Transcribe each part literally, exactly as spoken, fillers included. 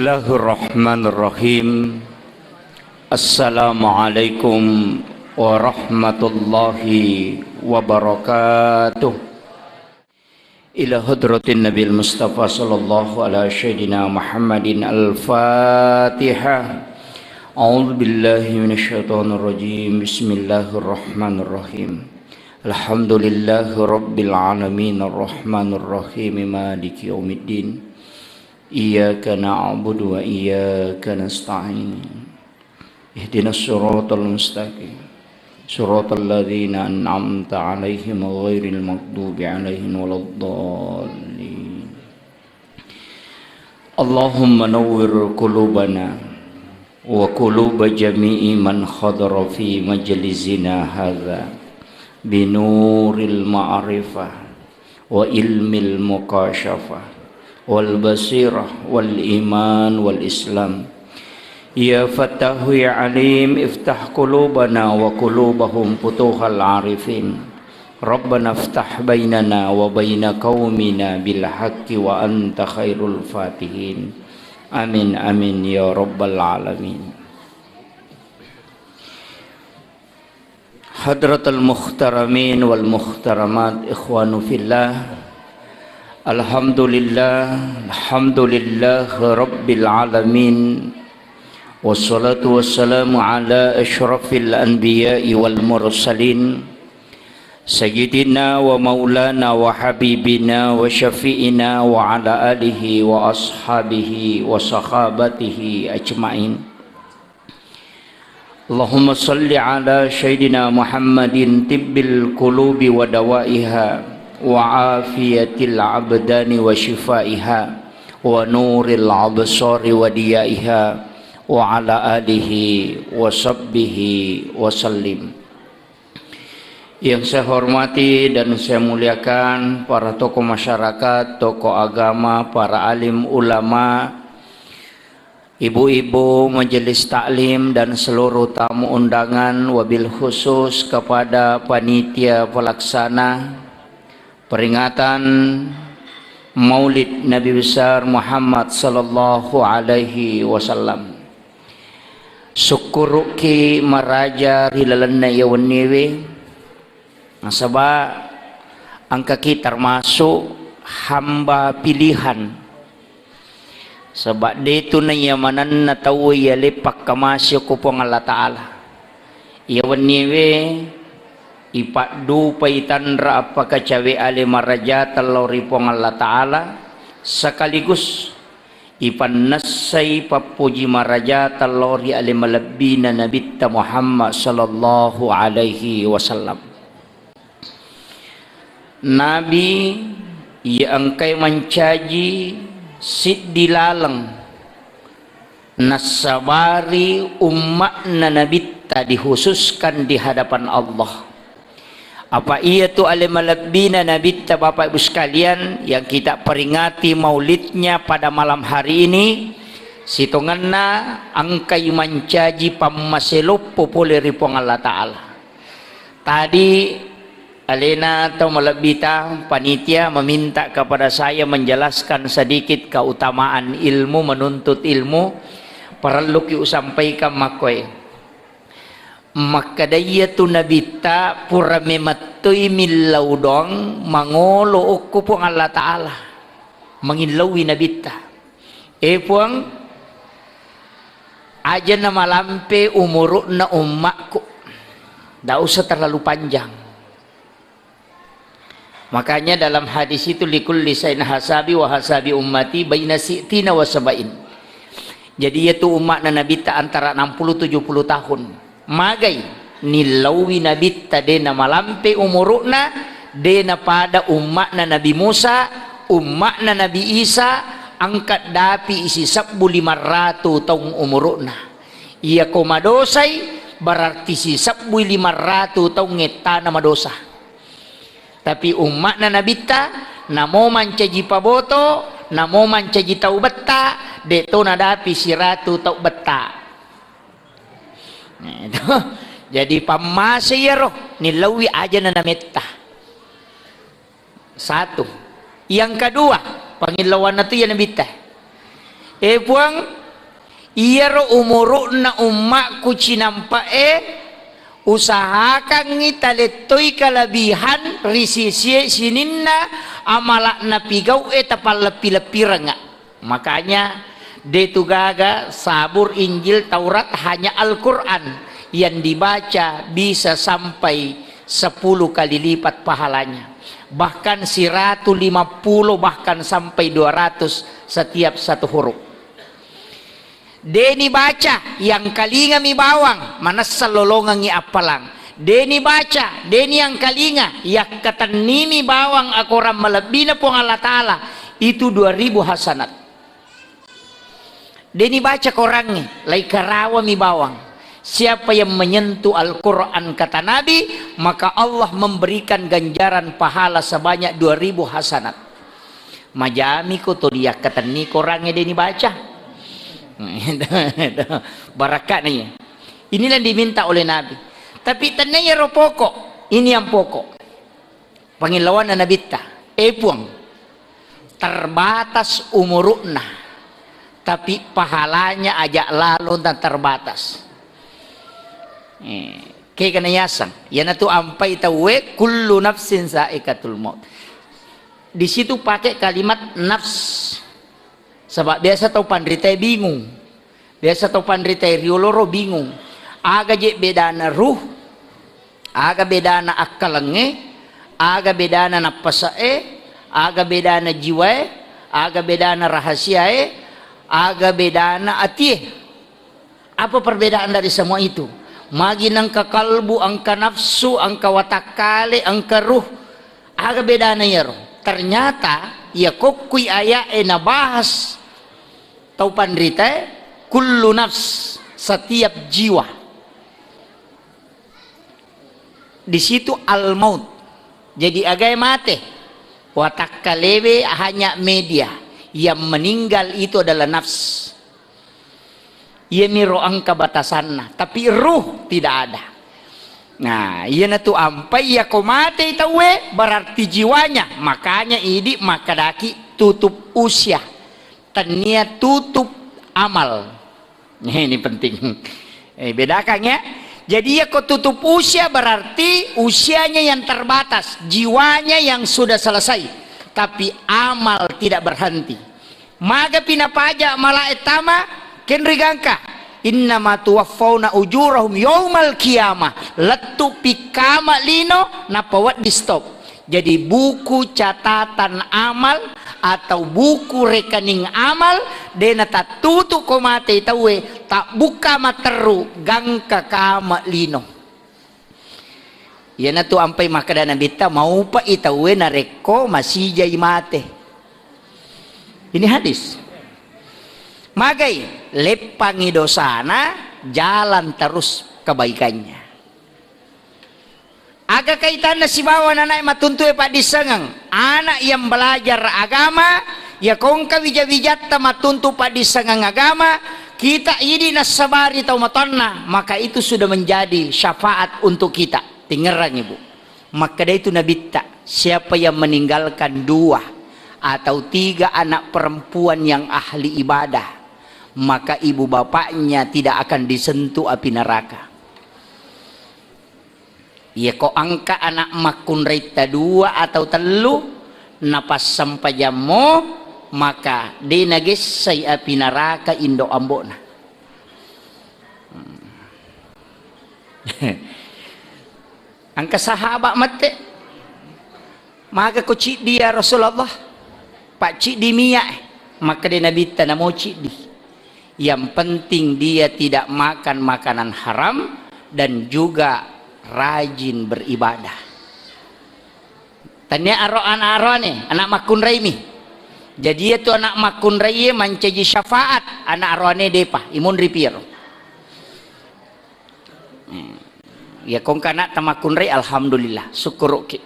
Bismillahirrahmanirrahim. Assalamualaikum warahmatullahi wabarakatuh. Ila hadratin Nabil Mustafa sallallahu ala sayyidina Muhammadin al-Fatihah. A'udzu billahi minasyaitonir rajim. Bismillahirrahmanirrahim. Alhamdulillahi rabbil alamin, arrahmanir rahim, maliki yaumiddin. Iyyaka na'budu wa iyyaka nasta'in. Ihdinas siratal mustaqim. Siratal ladzina an'amta 'alaihim ghairil maghdubi 'alaihim waladdallin. Allahumma nawwir qulubana wa quluba jami'i man hadara fi majlisina hadza binuril ma'rifah wa ilmil mukasyafah wal basirah wal iman wal islam. Ya Fattahu ya Alim, iftah qulubana wa qulubahum futuhal arifin. Rabbana iftah bainana wa baina qaumina bil haqqi wa anta khairul fatihin. Amin, amin, ya rabbal alamin. Hadratal muhtaramin wal muhtaramat, ikhwanu fillah. Alhamdulillah, alhamdulillah rabbil alamin. Wassalatu wassalamu ala asyrafil anbiya'i wal mursalin, sayyidina wa maulana wa habibina wa syafi'ina wa ala alihi wa ashabihi wa sahabatihi ajma'in. Allahumma salli ala sayyidina Muhammadin tibbil qulubi wa dawaiha wa afiyatil abdani wa shifaiha wa nuril absari wa diyaiha wa ala alihi wa sahbihi wa sallim. Yang saya hormati dan saya muliakan para tokoh masyarakat, tokoh agama, para alim ulama, ibu-ibu majelis taklim dan seluruh tamu undangan, wabil khusus kepada panitia pelaksana peringatan Maulid Nabi Besar Muhammad sallallahu alaihi wasallam. Sukkuruki maraja ri lalenna iya wenniwe, nasaba engkaki termasuk hamba pilihan. Saba detu naiya manenna tauwe iya leppa kamasi ko Puang Allah Ta'ala. Iya wenniwe ipaddupai tanra appakacawe ale maraja tellao ri Puang Allah Ta'ala, sekaligus ipannessai pappuji maraja tellao ri ale malebbina Nabitta Muhammad sallallahu alaihi wasallam. Nabi iya engkai mancaji siddi laleng nassabari umma'na Nabitta dikhususkan di hadapan Allah. Apa iyatu ale malebbina Nabitta, Bapak Ibu sekalian, yang kita peringati maulidnya pada malam hari ini, sitongenna engkai mancaji pammaseloppo pole ri Puang Allah Ta'ala. Tadi alena tau malebbita panitia meminta kepada saya menjelaskan sedikit keutamaan ilmu, menuntut ilmu, parelluki usampaikan makkoe. Makkeda iyatu Nabitta pura memettoi millau doang mangolo okko Puang Allah Ta'ala. Mangillauwi Nabitta. Eh Puang, aja namalampe umuru'na ummakku. Ndak usah terlalu panjang. Makanya dalam hadis itu, "Likulli sain hasabi wa hasabi ummati baina si'tina wa sabain." Jadi iyatu umma'na Nabitta antara enam puluh tujuh puluh tahun. Magai nillauwi Nabitta de namalampe umuru'na, de napada umma'na Nabi Musa, umma'na Nabi Isa, angkat dapi sisebbu lima ratu taung umuru'na. Iyako madosai, berarti sisebbui lima ratu taung ettana madosa. Tapi umma'na Nabitta, namo mancaji paboto, namo mancaji tau betta, de to nadapi siratu tau betta. Nah, itu. Jadi pammase iyaro, nillauwi aja na nametta. Satu. Yang kedua, pangillauanna tu iya Nabitta. Eh Puang, Iyaro umuru'na ummakku cinampe'e, usahakangngi talettoi kalebihan ri sisie sininna amala'na pigau'e tapalleppi-leppirengnga. Makanya, de tu gaga sabur, Injil, Taurat, hanya Al-Quran yang dibaca bisa sampai sepuluh kali lipat pahalanya. Bahkan siratu lima puluh, bahkan sampai dua ratus setiap satu huruf. Deni baca, yang kalingami bawang, manessa lolongengngi appalang. Deni baca, deni yang kalinga, yakkatennimi bawang akorang malebbina Puang Allah Ta'ala, itu dua ribu hasanat. Deni baca korangnge, lai karawami bawang. Siapa yang menyentuh Al-Quran, kata Nabi, maka Allah memberikan ganjaran pahala sebanyak dua ribu hasanat. Majami ko toli yakkatenni korangnge deni baca. Barakka'na iya. Inilah yang diminta oleh Nabi. Tapi tennia iyaro pokok. Ini yang pokok. Pangillawanna Nabitta, "Eh Puang, terbatas umuru'na, tapi pahalanya aja' lalo na terbatas." Eh, kegana yaseng, iyanatu ampai tauwe, "Kullu nafsin za'iqatul maut." Di situ pakai kalimat nafs. Saba' biasa tau panritae bingung. Biasa tau panritae rioloro bingung. Aga je bedana ruh, aga bedana akkalengnge, aga bedana nappase'e, aga bedana jiwae, aga bedana rahasiae, aga bedana atie. Apa perbedaan dari semua itu? Magi nengka kalbu, engka nafsu, engka watakkale, engka ruh. Aga bedana iyaro? Ternyata iya kokkui aya'e nabahas tau panritae, kullu nafs, setiap jiwa. Di situ al-maut. Jadi agae mate? Watakkalewe hanya media. Yang meninggal itu adalah nafs. Iyamiro engka batasanna, tapi ruh tidak ada. Nah, iyanatu ampai, iyako matei tauwe, berarti jiwanya. Makanya idi makkedaki tutup usia. Tennia tutup amal. Ini penting. Eh, bedakan ya. Jadi, iyako tutup usia berarti usianya yang terbatas, jiwanya yang sudah selesai, tapi amal tidak berhenti. Magapi napaja malae tama, kenri gangka. Innama tuwaffauna ujurahum yaumal qiyamah. Lettu pikkama lino, nappa wedding stop. Jadi, buku catatan amal atau buku rekening amal, dena tattutu ko matei tauwe, tabbukka matteru, gangka kama lino. Iyanatu ampai makkeda Nabitta, maupai tauwe narekko masijai mate. Ini hadis. Magai, leppangi dosana, jalan terus kebaikannya. Aga kaitanna sibawa nanae mattuntue paddissengeng? Anak yang belajar agama, ya kongka wija-wijatta mattuntu paddissengeng agama, kita idi nassabari tau matonna, maka itu sudah menjadi syafaat untuk kita. Tingerang, Ibu. Makkeda itu Nabitta, siapa yang meninggalkan dua atau tiga anak perempuan yang ahli ibadah, maka ibu bapaknya tidak akan disentuh api neraka. Iyako engka anak makkunraitta dua atau tellu, napassempajammo, maka de nagessai api naraka indo ambo'na. Hmm. Engka sahabat mette, "Maga ko ciddi, ya Rasulullah?" "Pak, ciddi mia." Makkeda Nabitta, "Namo ciddi. Yang penting dia tidak makan makanan haram dan juga rajin beribadah." Tania aro-, anak aroane, anak makkunraimi. Jadi, iyatu anak makkunraie mancaji syafaat, anak aroane depa, imunri piro. Hmm. Ya, kongka anak tamakkunrai, alhamdulillah, sukkuruki.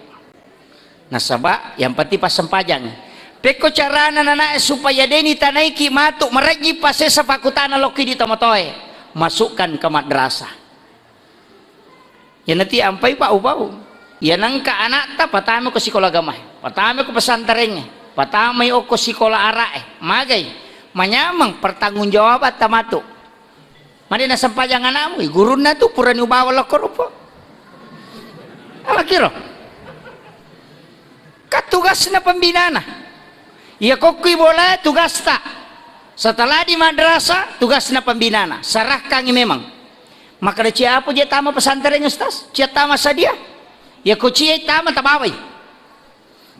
Nasaba, yang penting passempajang. Pekko carana nanae supaya deni tanaiki matu marejji pasesa pakutana lokki di tomatoe, masukkan ke madrasah. Iyanati ampai, Pak, upau. Iya nengka anakta, patamai ko sikola agamae, patamai ko pesantrengnge, patamai okko sikola ara'e. Magai, manyameng pertanggungjawabatta matu. Made nasempajang anakmu, i gurunna tu purani ubawa lokko rupo. Amakiro. Kan tugasna pembinana. Iya kokkui bola tugasta. Setelah di madrasah, tugasna pembinana. Sarahkangi memang. Makkeda, "Cia apa je tama pesantren, Ustaz? Cia tama sadia?" Iya ko cia tama tabawai.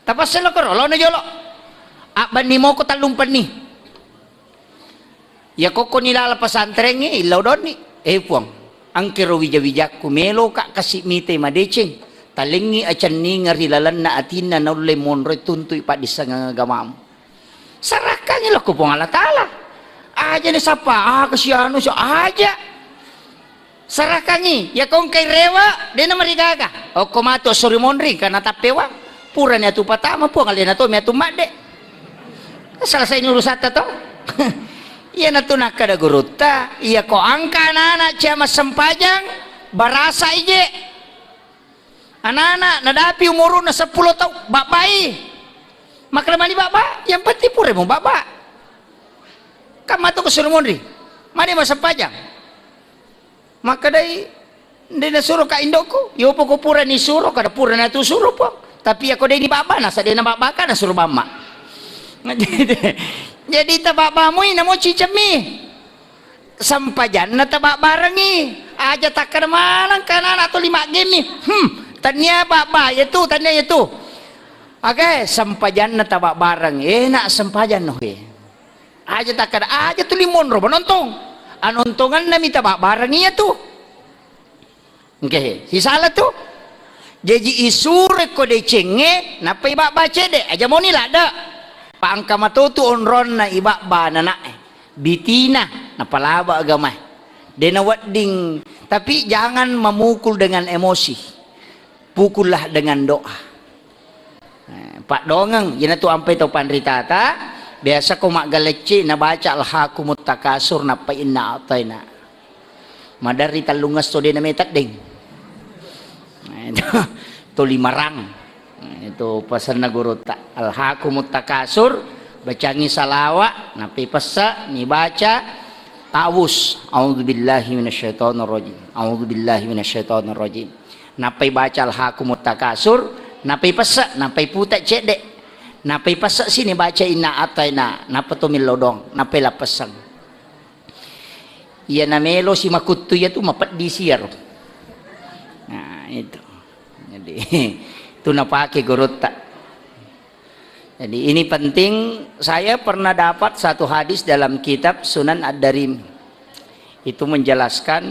Tapassello koro, laono jolo. Abbanni moko tallumpenni. Iya kokko ni lala pesantrengngi, illau donni. Eh, Puang, angkero wija-wijakku, meloka kasi mitai madeceng. Talengngi acenninga ri lalenna atinna naulle monroi tuntui paddissengeng agamamu. Serahkangi lao ko Puang Allah Ta'ala. Aja ni sapa, ah, kasianu, si aja. Serahkangi, iya ko engkai rewe, de na marigaga. Okko matu sori monri, karena tappewang. Purani atu patama, Puang, alena to mi atu madde. Selesai ni urusatta to. Iya natu nakkeda gurutta, iya ko angka anak-anak cia massempajang, barasa ije. Anak-anak nadapi umuruna seppulo tau, babbai. Makkeda mani babba, yang penting pura mo babba. Kan matu ko suri monri. Mani massempajang. Makkedai, "Nde nasuro ka indokku?" "Yopo ko pura nisuro, kada pura natu suro po. Tapi ako de ni babba, nasa de na babba ka nasuro bamma." Jadi, jadi ta babba mui namo cicemmi. Sempajanna tababbarengngi. Aja takkeda maneng ka anak-anak tuli maggemmi. Hmm, tania babba, iya tu, tania iya tu. Aga sempajanna tababbarengngi. Eh, nak sempajang no, he. Aja takkeda, aja tuli monro manontong. Anontonganna mi tababbarengngi iya tu. Engke, sisala tu. Jaji isuro ko decengnge, nappa ibabba cedde, aja moni ladde. Pa engka matotu onronna ibabba nanae. Bitina, napalaba agamae. De nawedding, tapi jangan memukul dengan emosi. Pukullah dengan doa. Eh, paddongeng, iyanatu ampai tau panritata, biasa ko maggalecci nabaca Alhakumut Takasur, nappa Inna A'taina. Maderri tellungesso de namai teddeng. Eh, itu, tuli marang. Eh, itu pesenna gurutta. Alhakumut Takasur, bacangi salawa, nappi pessa, nibaca, tawus. A'udzubillahi minasyaitonirrajim. A'udzubillahi minasyaitonirrajim. Nappai baca Alhakumut Takasur, nappai pesse, nappai pute cedde, nappai pesse sini baca Inna A'taina, nappa to millau doang, nappai lappesseng. Iya namelo si makuttu iya tu mapeddi siaro. Nah, itu. Jadi, itu napake gurutta. Jadi, ini penting. Saya pernah dapat satu hadis dalam kitab Sunan Ad-Darimi. Itu menjelaskan,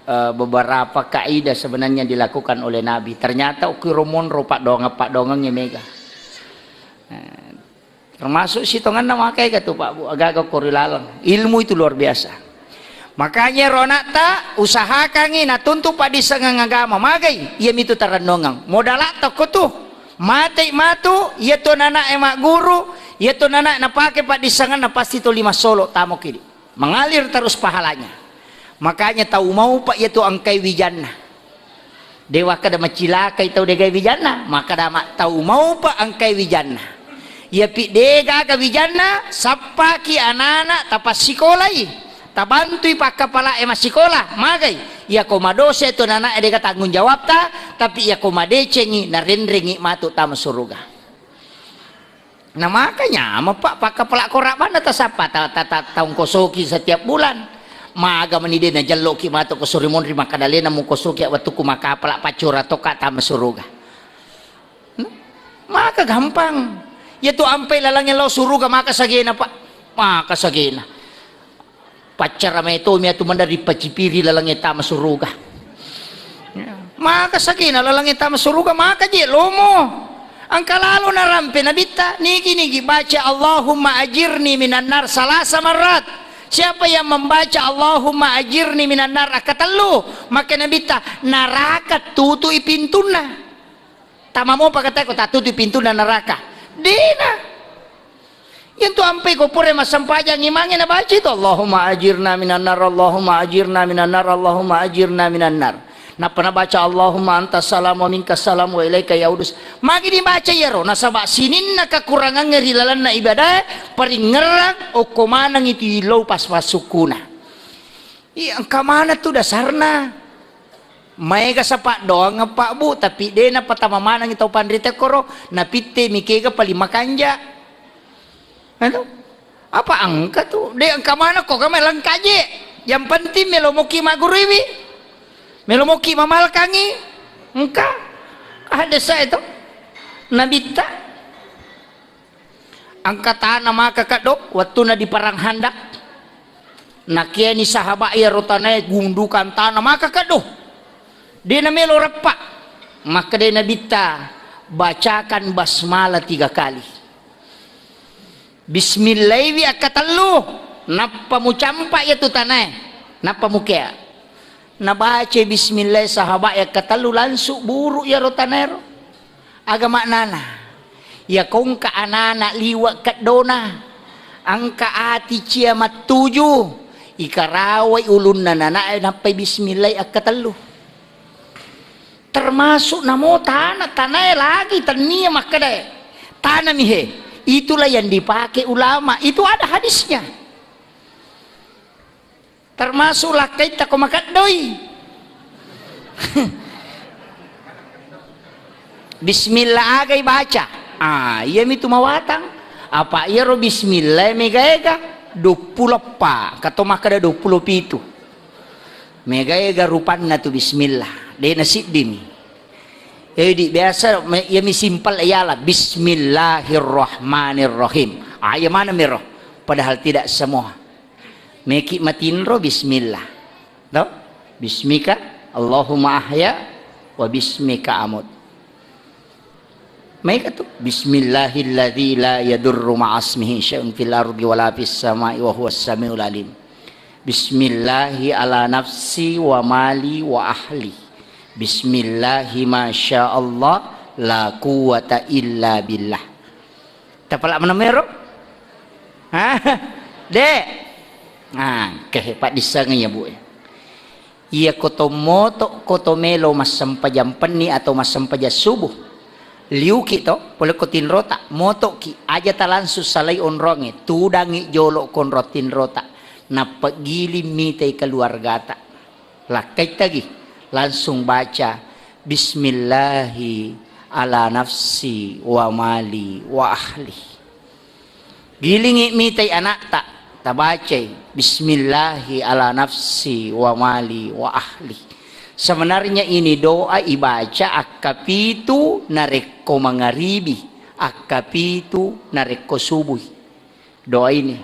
eh, beberapa kaidah sebenarnya dilakukan oleh Nabi. Ternyata ukiro monro paddoangeng-paddoangeng mega. Eh, termasuk sitonganna makai ga tu, Pak Bu, agaga kori laleng. Ilmu itu luar biasa. Makanya ro anakta, usahakangi natuntu paddissengeng agama. Magai, iya mitu tarennongeng. Modalatta ko tu. Matei matu, iya tu anak e magguru, iya tu anak napake paddissengenna pasti tuli massolo tamo kidi. Mengalir terus pahalanya. Makanya tau maupa iya tu engkai wijanna. De wakkeda macilakai tau degai wijanna, makkeda ma-, tau maupa engkai wijanna. Iyapi degaga wijanna, sappaki anana tapassikolai, tabantui pakkapala e massikola, magai. Iyako madosa tu anana e dega tanggung jawabta, tapi iyako madecengi narenrengi matu tama suruga. Na maka nyameng, Pak, pakkapala korabbanna tasappa ta-, ta-, ta-, taungkosoki setiap bulan. Maga meni de najelloki matu ko suri monri makkada alena mukosoki wettukku makkapala paccura tokka tama suruga. Hmm? Maka gampang. Iya tu ampai lalangnge lao suruga maka sagena, Pak. Maka sagena. Paccara maetomi atu mendari pacipiri lalangnge tama suruga. Maka sagena lalangnge tama suruga, maka je lomo. Engka lalo narampe Nabitta, nigi-nigi baca Allahumma ajirni minan nar salasa marrat. Siapa yang membaca Allahumma ajirni minan nar akkatellu, maka Nabitta, naraka tutui pintunna. Tama mopa katae ko tattutu pintunna neraka. Dena. Yentu ampai ko pura massempajang imangnge nabaca itu, "Allahumma ajirna minan nar, Allahumma ajirna minan nar, Allahumma ajirna minan nar." Nappa nabaca, "Allahumma antas salam wa minkas salam wa ilaika yaudus." Magi dibaca iyaro, nasaba sininna kekurangangnge ri lalenna ibadah, paringngerang okko maneng itu illau pas-, passukkuna. Iya, engka maneng tu dasarna. Maega sapaddoang, Pak Bu, tapi de' napatama manengngi tau panrita koro, napitte mi kega paling makanja. Anu? Apa engka tu? De' engka maneng ko kama lengka je. Yang penting melo moki magguruiwi. Melo moki mamalkangi. Engka. Ada saya tu. Nabitta. Engka tana maka keddo, wettunna di perang Handak. Nakiani sahabat iyaro tanae gundukan tana maka keddo. De' namelo reppa. Makkedai Nabitta, "Bacakan basmalah tiga kali. Bismillaiwi akkatellu, nappa mucampa iyatu tanae, nappa mukea." Nabacai bismillah sahabat yang ketellu, langsung buru iyaro tanaero. Aga maknana? Iya kongka anana liwa keddona, engka ati cia mattuju, ikarawai ulunna nanae nappai bismillah akkatellu. Termasuk namo tana, tanae lagi tennia makkedae. Tanami he. Itulah yang dipakai ulama. Itu ada hadisnya. Termasuk lakkaitta ko makeddoi. Bismillah agai baca. Ah, iya mitu mawatang. Apa iyaro bismillah mega-ega duappulo eppa, kato makkeda duappulo pitu. Mega-ega rupanna tu bismillah. De' nasiddimi. Jadi biasa me-, iya mi simpel iyala bismillahirrahmanirrahim. Ah, iya mana mero? Padahal tidak semua. Meki matinro bismillah. Toh? Bismika Allahumma ahya wa bismika amut. Maega tu, "Bismillahilladzi la yadurru ma'asmihi syai'un fil ardi wala fis sama'i wa huwas samiul alim. Bismillahi ala nafsi wa mali wa ahli. Bismillahi masya Allah la quwwata illa billah." Tapala manamero? Hah? De'. Nah, kehe paddissengeng ya, Bu. Iya ko to moto, ko to melo massempajang penni atau massempajang subuh. Liuki to, pole ko tinrota, motoki, aja talangsung salai onronge, tudangi jolo konro tinrota. Nappa giling mitai keluargata. Lakkaittagi, langsung baca, "Bismillahi ala nafsi wa mali wa ahli." Gilingi mitai anakta, tabacai, "Bismillahi ala nafsi wa mali wa ahli." Sebenarnya ini doa ibaca akkapitu narekko mangaribi, akkapitu narekko subui. Doa ini.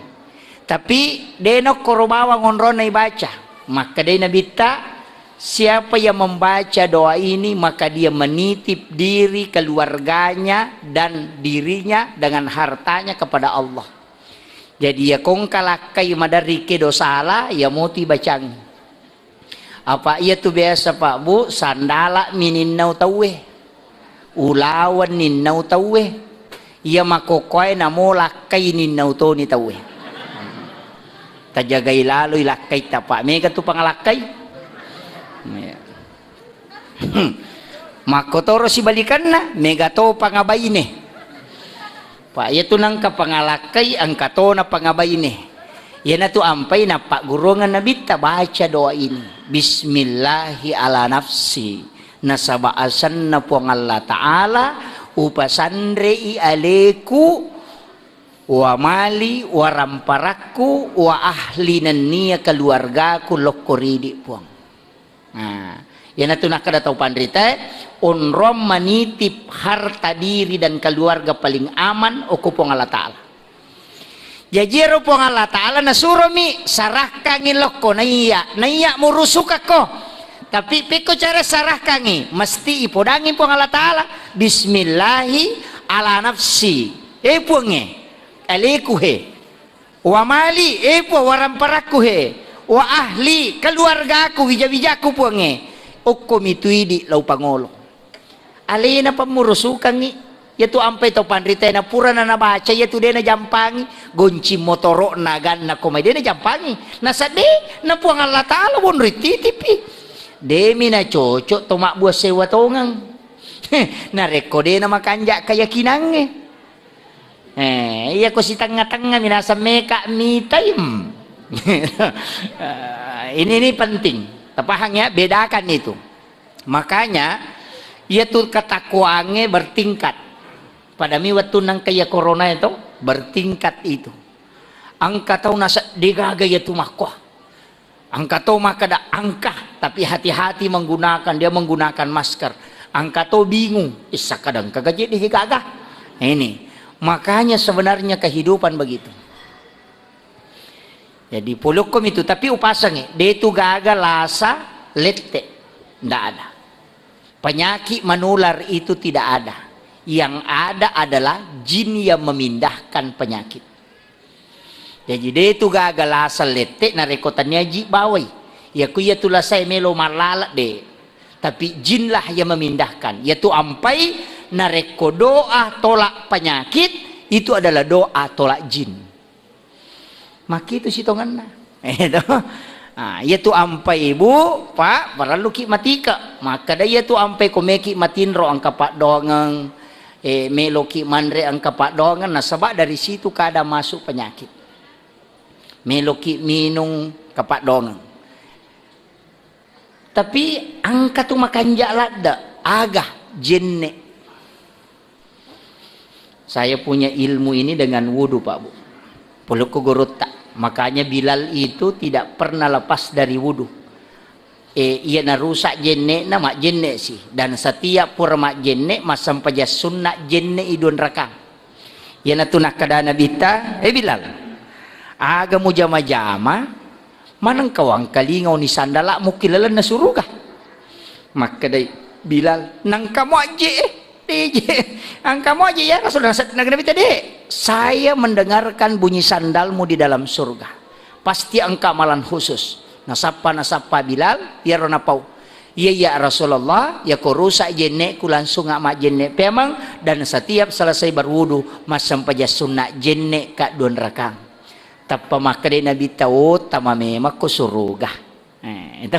Tapi de' nokkoro bawang onronna ibaca. Makkedai Nabitta, "Siapa yang membaca doa ini, maka dia menitip diri, keluarganya, dan dirinya dengan hartanya kepada Allah." Jadi, iya kongka lakkai maderri kedo sala, iya motu ibacangi. Apa iya tu biasa, Pak, Bu, sandala mi ninnau tauwe. Ulaweng ninnau tauwe. Iya makkokkoe namo lakkai ninnau toni tauwe. Tajagai laloi lakkaitta, Pak. Mega tu pangalakkai. Iya. Makkotoro sibalikanna, mega to pangabaine. Pak, iya tu nangka pangalakkai, engka tona pangabaine. Iyanatu ampai nappagguruangeng Nabitta baca doa ini. "Bismillahi ala nafsi." Nasaba asenna Puang Allah Ta'ala, upasanrei aleku, wa mali, wa ramparakku, wa ahli nennia keluargaku lokko ridi, Puang. Nah, iyanatu nakkeda tau panritae, onrong manitip harta diri dan keluarga paling aman okko Puang Allah Ta'ala. Jaji ero Puang Allah Ta'ala nasuromi, sarahkangi lokko, naiya, naiya murusukakko. Tapi pekko cara sarahkangi, mesti ipodangi Puang Allah Ta'ala, "Bismillahi ala nafsi." Eh, Puangnge, aleku he. "Wa mali," eh, Puang, waramparakku he. "Wa ahli," keluargaku, wija-wijaku, Puangnge. Okkomi tu idi lao pangolo. Alena pammurusukangngi. Iyatu ampai tau panritae na purana nabaca, iyatu de najampangi, goncing motoro'na ganna komai de najampangi. Nasaba de na Puang Allah Ta'ala wonroi titipi. Demi nacocok to mabbua sewa tongeng. Narekko de namakanja keyakinangnge. Eh, iya ko sitengnga-tengnga mi naseng meka mitai, em. Ini, ini penting. Tapahang ya, bedakan itu. Makanya, iya tu ketakwaannya bertingkat. Padami waktu nangka iya corona itu bertingkat itu. Angka tau nasa degaga iya tu makko. Angka tau makkada angka, tapi hati-hati menggunakan, dia menggunakan masker. Angka tau bingung, issa kadang kagaje degaga. Ini. Makanya sebenarnya kehidupan begitu. Jadi, polokkom itu, tapi upasangi, de tu gaga lasa lette. Ndak ada. Penyakit menular itu tidak ada. Yang ada adalah jin yang memindahkan penyakit. Jadi, de tu gaga lasa lette, narekko tania ji bawai. Ya ku iya tu lasai melo malala de. Tapi jinlah yang memindahkan. Ya tu ampai, narekko doa tolak penyakit, itu adalah doa tolak jin. Makkitu sitongenna. Itu. Ah, iya tu ampai, Bu, Pak, parelluki matike. Makkeda iya tu ampai ko meki matinro engka paddoangeng, eh, meloki manre engka paddoangeng, nasaba dari situ kada masuk penyakit. Meloki minung kepaddoangeng. Tapi engka tu makanja ladde, aga jenne. Saya punya ilmu ini dengan wudu, Pak Bu. Polokko gurutta. Makanya Bilal itu tidak pernah lepas dari wudu. Eh, iya narusak jenne'na, majjenne si. Dan setiap pura majjenne, massempajang sunna jenne i duanrakang. Iyanatu nakkeda Nabitta, "Eh Bilal, aga mujama-jama, manengka wangkalinga oni sandala'mu ki lalenna suruga?" Makkedai Bilal, "Nangka muajje, eh, deje, angka muajje ya Rasul." Nabitta, "De, saya mendengarkan bunyi sandalmu di dalam surga. Pasti engka amalan khusus." Nasappa, nasappa Bilal, iyaro napau. "Iya, iya, Rasulullah, yako rusak jenne'ku, langsung majjenne peameng, dan setiap selesai berwudu, massempajang sunna jenne'ka duanrakang." Tappa makkedai Nabitta, "Oh, tama memang ko suruga." Eh, itu.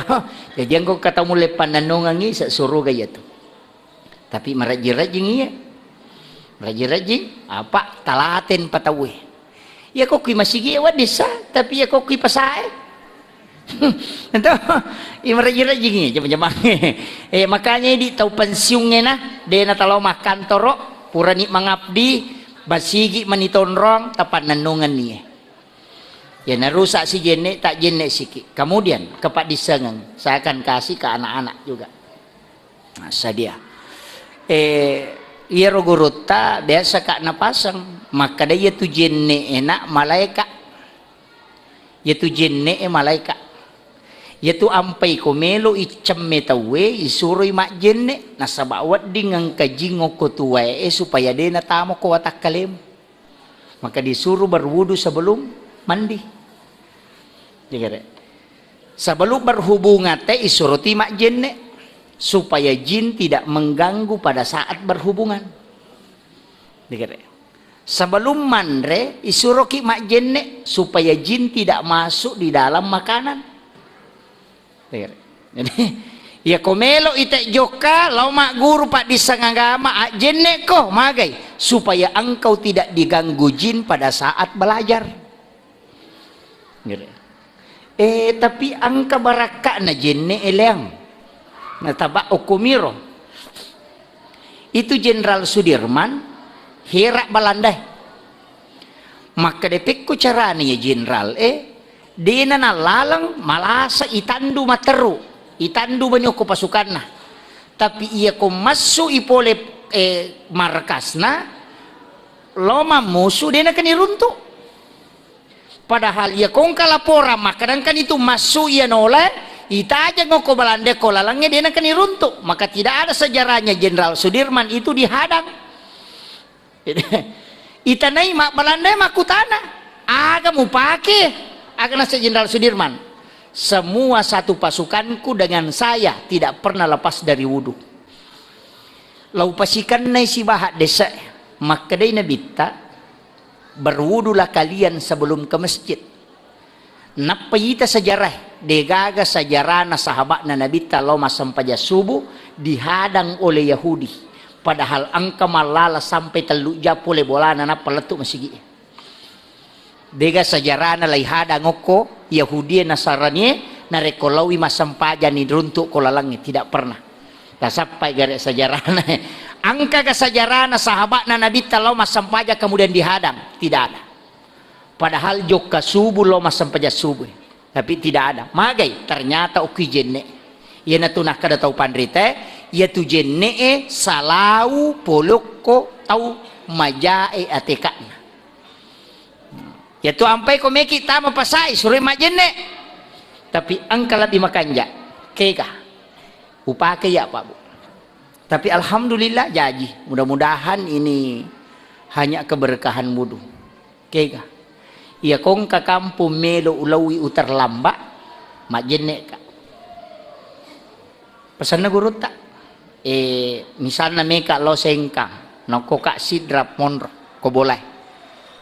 Jadi engka tau mulle pannennungengngi se-, suruga iyatu. Tapi marejjing-rejjing iya. Marejjing-rejjing, apa, talaten pa tauwe. Iya ko kui masigi wedding sa, tapi iya ko kui pasae. Ento, iya marejjing-rejjing iya, jama-jamang. Eh, makanya idi tau pensiungnge na, de na talao makkantoro, purani mangabdi, basigi mani tonrong, tapannennungenni. Ya narusak si jenne, tak jenne siki. Kemudian, kepaddissengeng, saya akan kasih ke anak-anak juga. Nah, sadia. Eh, iyaro gurutta biasa ka napaseng, makkeda iyatu jenne'e na malaeka. Iyatu jenne'e malaeka. Iyatu ampai ko melo iccemme tauwe, isuroi majjenne, nasaba wedding engka jing okko tuwae supaya de natamo ko watakkalemu. Maka disuruh berwudu sebelum mandi. Dikere. Sebelum berhubungan te isuroti majjenne supaya jin tidak mengganggu pada saat berhubungan. Dikere. Sebelum manre isuroki majjenne supaya jin tidak masuk di dalam makanan. Dikere. Jadi, iya ko melo ite jokka, lao magguru paddisseng agama, ajjenne ko, magai, supaya engkau tidak diganggu jin pada saat belajar. Gitu. Eh, tapi engka barakka'na jenne eleang. Nataba okkomiro. Itu Jenderal Sudirman, hera Balandae. Makkeda pekko carana ya Jenderal, eh, dena nalaleng malasa itandu matteru, itandu mani okko pasukanna. Tapi iya ko massu i pole, eh, markasna, lo mammusu dena kani runtu. Padahal iya kongka laporan makkadangkani tu massu iya nole, itajeng okko Balandae ko lalengnge dena kani runtu. Maka tidak ada sejarahnya Jenderal Sudirman itu dihadang. Itanai ma-, Balandae makkutana, "Aga mupake?" Aga nase Jenderal Sudirman, "Semua satu pasukanku dengan saya tidak pernah lepas dari wudu." Lau pasikennai sibaha dese, makkedai Nabitta, "Berwudulah kalian sebelum ke masjid." Nappa ita sejarah, degaga sejarahna sahabatna Nabitta lao massempajang subuh dihadang oleh Yahudi. Padahal engka mallala sampai tellu jam pole bolana nappa lettu masigi. Dega sejarahna lai hadang okko Yahudi Nasarani, Narekko laowi massempajang ni runtuk ko lalengnge, tidak pernah. Tasappai gare sejarahna. Engkaga sejarahna sahabatna Nabitta lao massempajang kemudian dihadang? Tidak ada. Padahal jokka subuh lao massempajang subuh. Tapi tidak ada. Magai? Ternyata okki jenne. Iyanatu nakkeda tau panrita, iyatu jenne e salau polokko tau majae ateka'na. Iyatu ampai ko meki tama pasai, suroi majjenne. Tapi engka lebbi makanja. Kega. Upake ya, Pak, Bu. Tapi alhamdulillah jaji. Mudah-mudahan ini hanya keberkahan wudu. Kega. Iya kongka kampung melo ulaui uterlambat, majjenne ka. Pesanna gurutta, eh, misalna meka lao Sengkang, nokko ka Sidrap monro, ko bolae.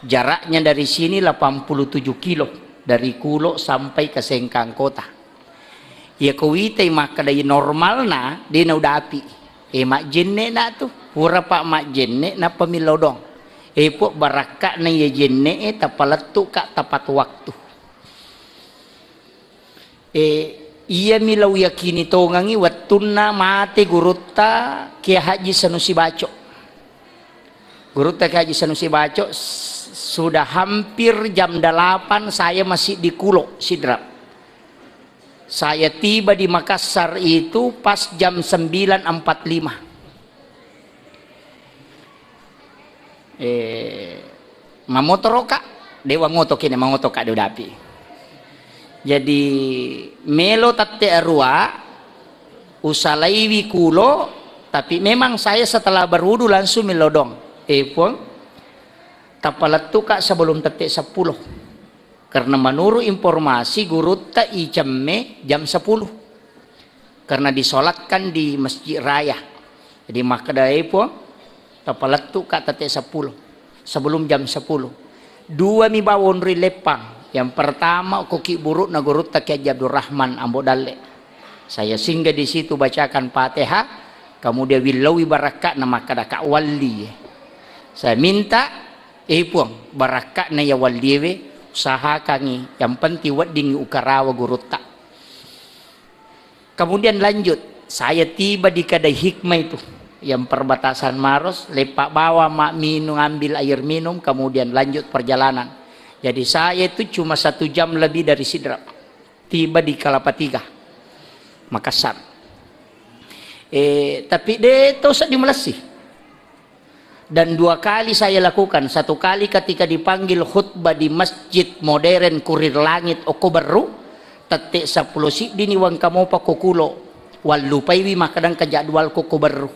Jaraknya dari sini delapan puluh tujuh kilo, dari Kulo sampai ke Sengkang kota. Iya ko witai makkeda normalna, de naudapi. Eh, majjenne na tu, pura pa majjenne nappa millau doang. Eh, pok barakka'na iya jenne e, tapalettu ka tepat waktu. E, iyami lao yakini tongengngi wettunna mate gurutta Kiai Haji Sanusi Baco. Gurutta Kiai Haji Sanusi Baco, s-, sudah hampir jam delapan saya masih di Kulo, Sidrap. Saya tiba di Makassar itu pas jam sembilan empat lima. Eh, mamotoro ka, dewa ngoto kene, mangoto ka, de udapi. Jadi, melo tette arua, usalaiwi Kulo, tapi memang saya setelah berwudu langsung millau doang. Eh, Puang, tapalettu ka sebelum tette sepuluh. Karena menurut informasi gurutta icemme jam sepuluh. Karena disolatkan di Masjid Raya. Jadi makkeda, "Eh, Puang, tapalettu ka tette sepuluh, sebelum jam sepuluh." Dua mi bawang ri Leppang. Yang pertama, ko ki burukna gurutta Kiai Haji Abdurrahman Ambo Dalle. Saya singgah di situ, bacakan Fatihah, kemudian willaui barakka'na, makkeda ka walli. Saya minta, "Eh, Puang, barakka'na ya walliwe, usahakangi, yang penting weddingi ukarawa gurutta." Kemudian lanjut, saya tiba di kedai Hikmah itu, yang perbatasan Maros, lepak bawa mak minum, ambil air minum, kemudian lanjut perjalanan. Jadi saya itu cuma satu jam lebih dari Sidrap, tiba di Kelapa Tiga, Makassar. Eh, tapi de to seddi malessi. Dan dua kali saya lakukan, satu kali ketika dipanggil khutbah di Masjid Modern Kurir Langit okko Berru, tette seppulo siddini wangkamopa ko Kulo, wallupaiwi makkadang ka jadwal ko, ko Berru.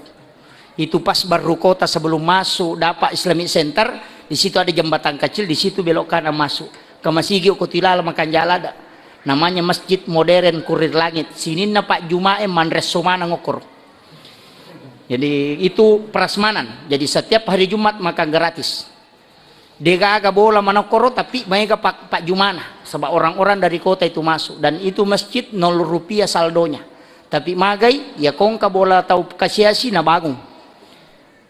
Itu pas Berru Kota sebelum masuk Dapak Islamic Center, di situ ada jembatan kecil, di situ belok kanan masuk. Ke masigi ko tilala makanjala ada. Namanya Masjid Modern Kurir Langit. Sininna Pak Jumae manresso maneng okkoro. Jadi itu prasmanan. Jadi setiap hari Jumat makan gratis. Degaga bola manokkoro, tapi maega pak, pak Jumana. Sebab orang-orang dari kota itu masuk. Dan itu masjid nol rupiah saldonya. Tapi magai, ya kongka bola tau kasiasi na bangun.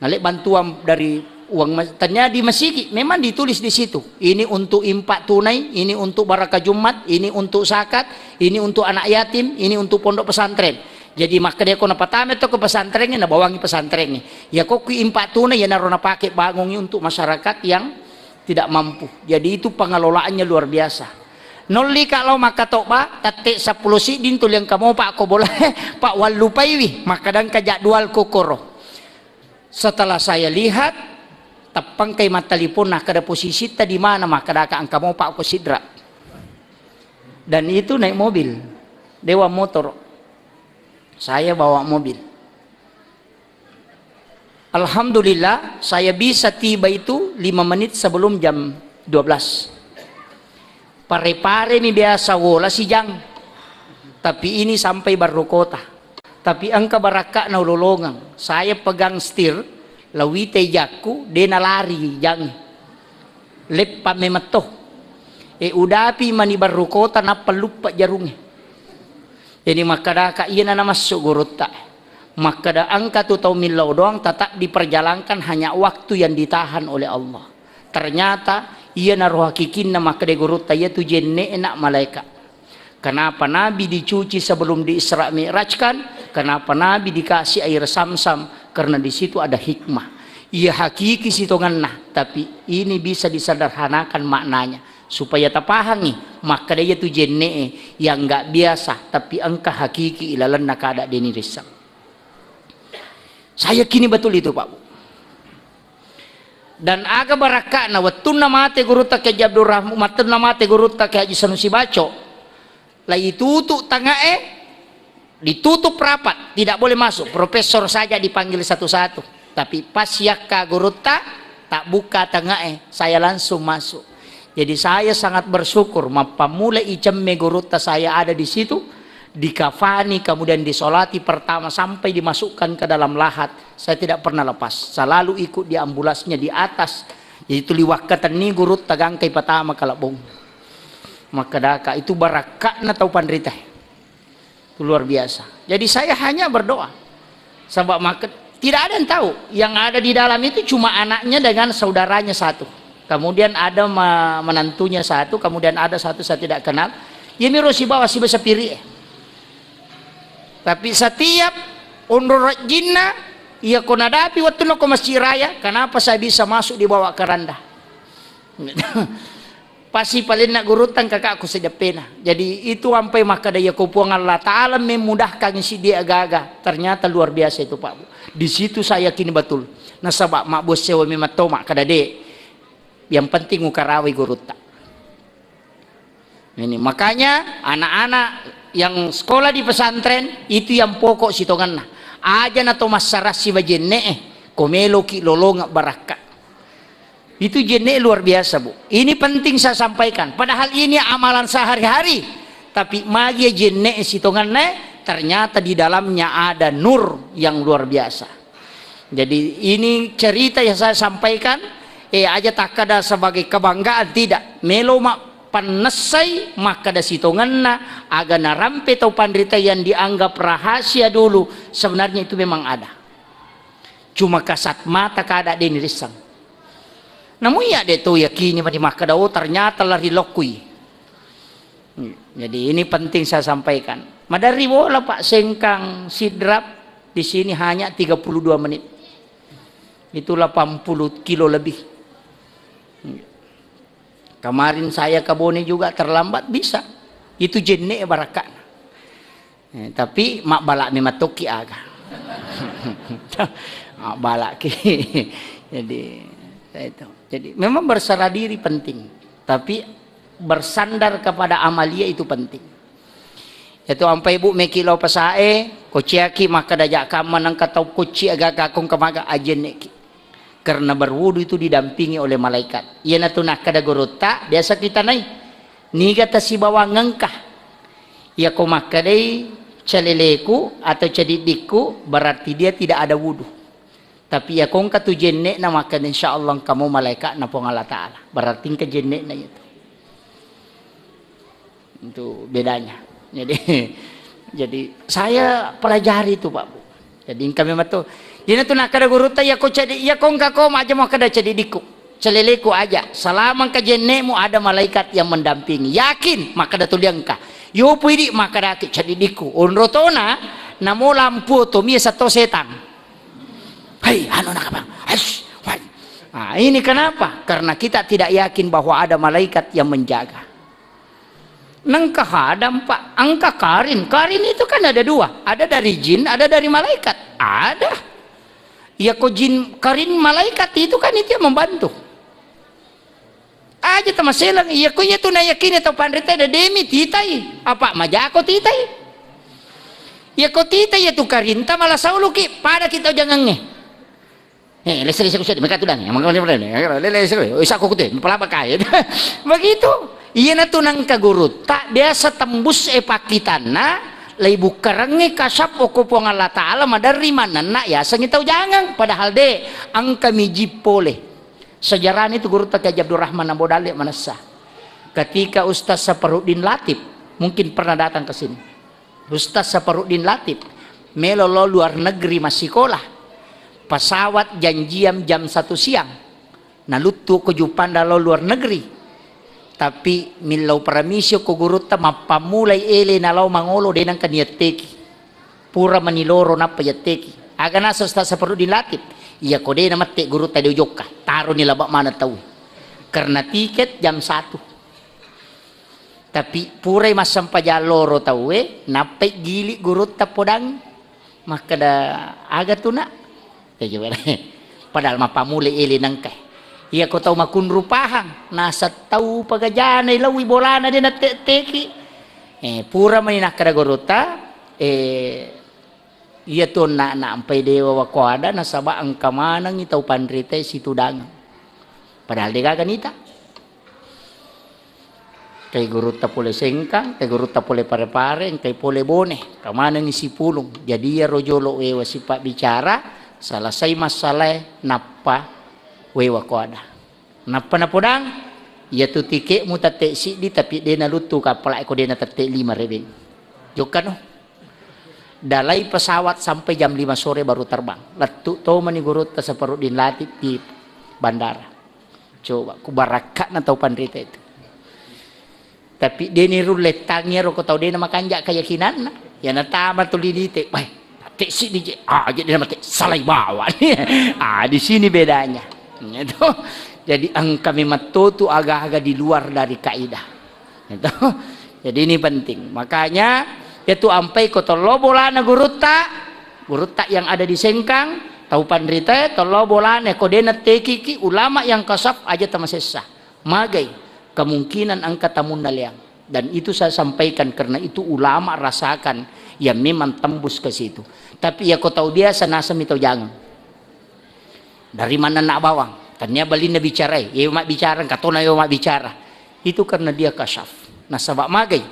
Nale bantuan dari uang mas-, ternyata di masigi memang ditulis di situ. Ini untuk infak tunai, ini untuk baraka Jumat, ini untuk zakat, ini untuk anak yatim, ini untuk pondok pesantren. Jadi, makkeda ko napatama to ke pesantren, nabawangi pesantren. Ya, ko kui infak tunai, ya naro napake bangungi untuk masyarakat yang tidak mampu. Jadi, itu pengelolaannya luar biasa. Nolli ka lao makkatobba, tette seppulo sidding tuli engka mopa ko bola, Pak, wallupaiwi, makkadang ka jadwal kokoro. Setelah saya lihat, teppangkai mattalipon, nakkeda posisitta di mana, makkeda ka engka mopa ko Sidrap. Dan itu naik mobil, dewa motor. Saya bawa mobil. Alhamdulillah, saya bisa tiba itu lima menit sebelum jam dua belas. Pare-pare mi biasa wola sijang. Tapi ini sampai Barru Kota. Tapi engka barakka'na ulolongeng. Saya pegang setir, lawite jakku, de nalari jangi. Leppa memetto. E, udapi mani Barru Kota, nappa luppe jarunge. Jadi makkadaka, iyana namassu gurutta. Makkada engka tu tau millau doang tetap diperjalankan, hanya waktu yang ditahan oleh Allah. Ternyata iyana roh hakikinna, makkada gurutta, iya tu jenne'na malaika. Kenapa Nabi dicuci sebelum di Isra Mi'rajkan? Kenapa Nabi dikasih air Samsam? Karena di situ ada hikmah. Iya hakiki sitongenna, tapi ini bisa disederhanakan maknanya supaya tapahangi. Makkeda iya tu jenne'e yang nggak biasa, tapi engka hakiki ilalenna kada deni risseng. Saya yakini betul itu, Pak Bu. Dan aga barakka'na wettunna mate gurutta Kiai Haji Abdul Rahman, wettunna mate gurutta Kiai Haji Sanusi Baco, lai tutup tangae, ditutup rapat, tidak boleh masuk. Profesor saja dipanggil satu-satu. Tapi pas yakka gurutta, tak buka tangae, saya langsung masuk. Jadi saya sangat bersyukur, mappammula icemme gurutta saya ada di situ, dikafani, kemudian disolati pertama sampai dimasukkan ke dalam lahat. Saya tidak pernah lepas, selalu ikut di ambulasnya di atas. Jadi tuli wakkatenni gurutta gangkai patama kalebbong. Makkedaka, itu barakka'na tau panrita. Itu luar biasa. Jadi saya hanya berdoa. Sebab maka tidak ada yang tahu. Yang ada di dalam itu cuma anaknya dengan saudaranya satu. Kemudian ada ma-, menantunya satu, kemudian ada satu saya tidak kenal. Iya miro sibawa siba sapiri. Tapi setiap onro rajinna, iya ko nadapi waktu ko Masjid Raya, kenapa saya bisa masuk dibawa keranda? Pasti paling nak gurutang kakakku sedeppena. Jadi itu ampai makkeda iya ko Puang Allah Ta'ala memudahkan isi dia gaga. Ternyata luar biasa itu, Pak Bu. Di situ saya yakin betul. Nasaba mabbuat sewa memang tomak kada de. Yang penting ukarawai gurutta. Ini makanya anak-anak yang sekolah di pesantren itu yang pokok sitonganna. Aja na to massarassi bajenne eh, ko meloki lolonga barakka. Itu jenne luar biasa, Bu. Ini penting saya sampaikan. Padahal ini amalan sehari-hari. Tapi magi jenne sitonganna, ternyata di dalamnya ada nur yang luar biasa. Jadi ini cerita yang saya sampaikan, eh, aja takkada sebagai kebanggaan, tidak. Melo ma pannessai makkada sitonganna, aga narampe tau panrita yang dianggap rahasia dulu, sebenarnya itu memang ada. Cuma kasat mata kada deni rissang. Namu iya de to yakini mani makkada, oh, ternyata lari lokui. Jadi ini penting saya sampaikan. Maderri bola Pak Sengkang Sidrap di sini hanya tiga puluh dua menit. Itu delapan puluh kilo lebih. Kemarin saya ke Bone juga terlambat bisa. Itu jenne barakana. Eh, tapi mabbalak memang tokki aga. Mabbalak ki. Jadi, itu. Jadi, memang berserah diri penting. Tapi bersandar kepada amalia itu penting. Itu ampai Bu meki lao pasae, kociaki maka dajak kamma nangka tau koci aga-aga kong kemaga ajenneki. Karena berwudu itu didampingi oleh malaikat. Iyanatu nakkada gurutta, biasa kita nai. Niga tasibawa ngengka. Iya ko makkedai caleleku atau cadiddikku, berarti dia tidak ada wudu. Tapi iya ko engka tu jenne'na, maka insya Allah engka mo malaikatna Puang Allah Ta'ala. Berarti engka jenne'na itu. Itu bedanya. Jadi, jadi saya pelajari itu, Pak Bu. Jadi engka memang tu. Jadi tu nakkada gurutta, iya ko cadi, iya ko engka ko maja makkada cadiddikku. Caleleku aja. Selama engka jenne'mu ada malaikat yang mendampingi. Yakin, makkada tu dia engka. Yopu idi makkadaki cadiddikku. Onro tona, namo lampu to mie sato setan. Hei, anu nakabang. Hais, wai. Ah, ini kenapa? Karena kita tidak yakin bahwa ada malaikat yang menjaga. Nengka hadang, Pak. Engka karin. Karin itu kan ada dua. Ada dari jin, ada dari malaikat. Ada. Ya ko jin, karin, malaikat itu kan itu yang membantu. Aja tamaselang, iya ko iya tu nayakini tau panrita de demi titai, apa majako titai. Iya ko titai iya tu karinta mala sauluki, pada kita jangangnge. Eh, lese-lese kusedde, meka tudang, lele-lese, oh, isa ko kute, pelaba kae. Begitu. Iya na tu nangka gurutta, biasa tembus e pakkitanna, lai bukkarengnge kasap oko Puang Allah Ta'ala, maderri manenna, yasengi tau jangang, padahal de, engka miji pole. Sejarahnya itu gurutta Kiai Abdul Rahman Ambo Dalle manessa. Ketika Ustaz Saparuddin Latif, mungkin pernah datang ke sini. Ustaz Saparuddin Latif, melo lo luar negeri massikola. Pesawat janjian jam satu siang. Naluttu ko Juppanda lo luar negeri. Tapi millau paramisi ko gurutta, mappammulai ele nalao mangolo, de nengka niatteki. Pura mani loro nappa yatteki. Aga naseng Ustaz Saparudin Latif? Iya ko de namette gurutta de ujokka, taroni laba maneng tau. Karena tiket jam satu. Tapi purai massempajang loro tauwe, nappai gili gurutta podang. Makkeda, "Aga tu, Nak?" Tega bere. Padahal mappammulai ele nengka. Iya ko tau makunru pahang, naseng tau pagajanai laui bolana de natteki. Eh, pura mani nakkeda gurutta, eh, iya tu onna-, nampai dewa wakoada nasaba engka manengi tau panritae situdangeng. Padahal de gaga nita. Engkai gurutta pole Sengkang, engkai gurutta pole Pare-Pare, engkai pole Bone, engka manengngi Sipulung. Jadi iyaro jolo wewa sipabbicara, selesai massalae, nappa wewa koada. Nappa napodang, iyatu tiketmu tette siddi, tapi de naluttu kapala ko de natette lima rebeng. Jokkano. Dalai pesawat sampai jam lima sore baru terbang. Lettu tomani gurutta Saparudin Latif di bandara. Coba, ku barakka'na tau panrita itu. Tapi de nirulle tangi ero ko tau de namakanja keyakinanna. Ya natama tuli dite, "Wah, tette siddi je." Ah, jadi nama te salai bawa. Ah, di sini bedanya. Gitu. Jadi engka memang totu aga-aga di luar dari kaidah. Gitu. Jadi ini penting. Makanya, itu ampai ko tollo bolana gurutta, gurutta yang ada di Sengkang, tau panritae, tollo bolana, ko de nattekiki ulama yang kasaf aja tamasessa. Magai, kemungkinan engka tamunna leang. Dan itu saya sampaikan karena itu ulama rasakan yang memang tembus ke situ. Tapi ya ko tau biasa nasami tau jangang. Dari mana nak bawang? Tania balinna bicarai, iya mabbicara, engka tona iya mabbicara. Itu karena dia kasyaf. Nasaba magai,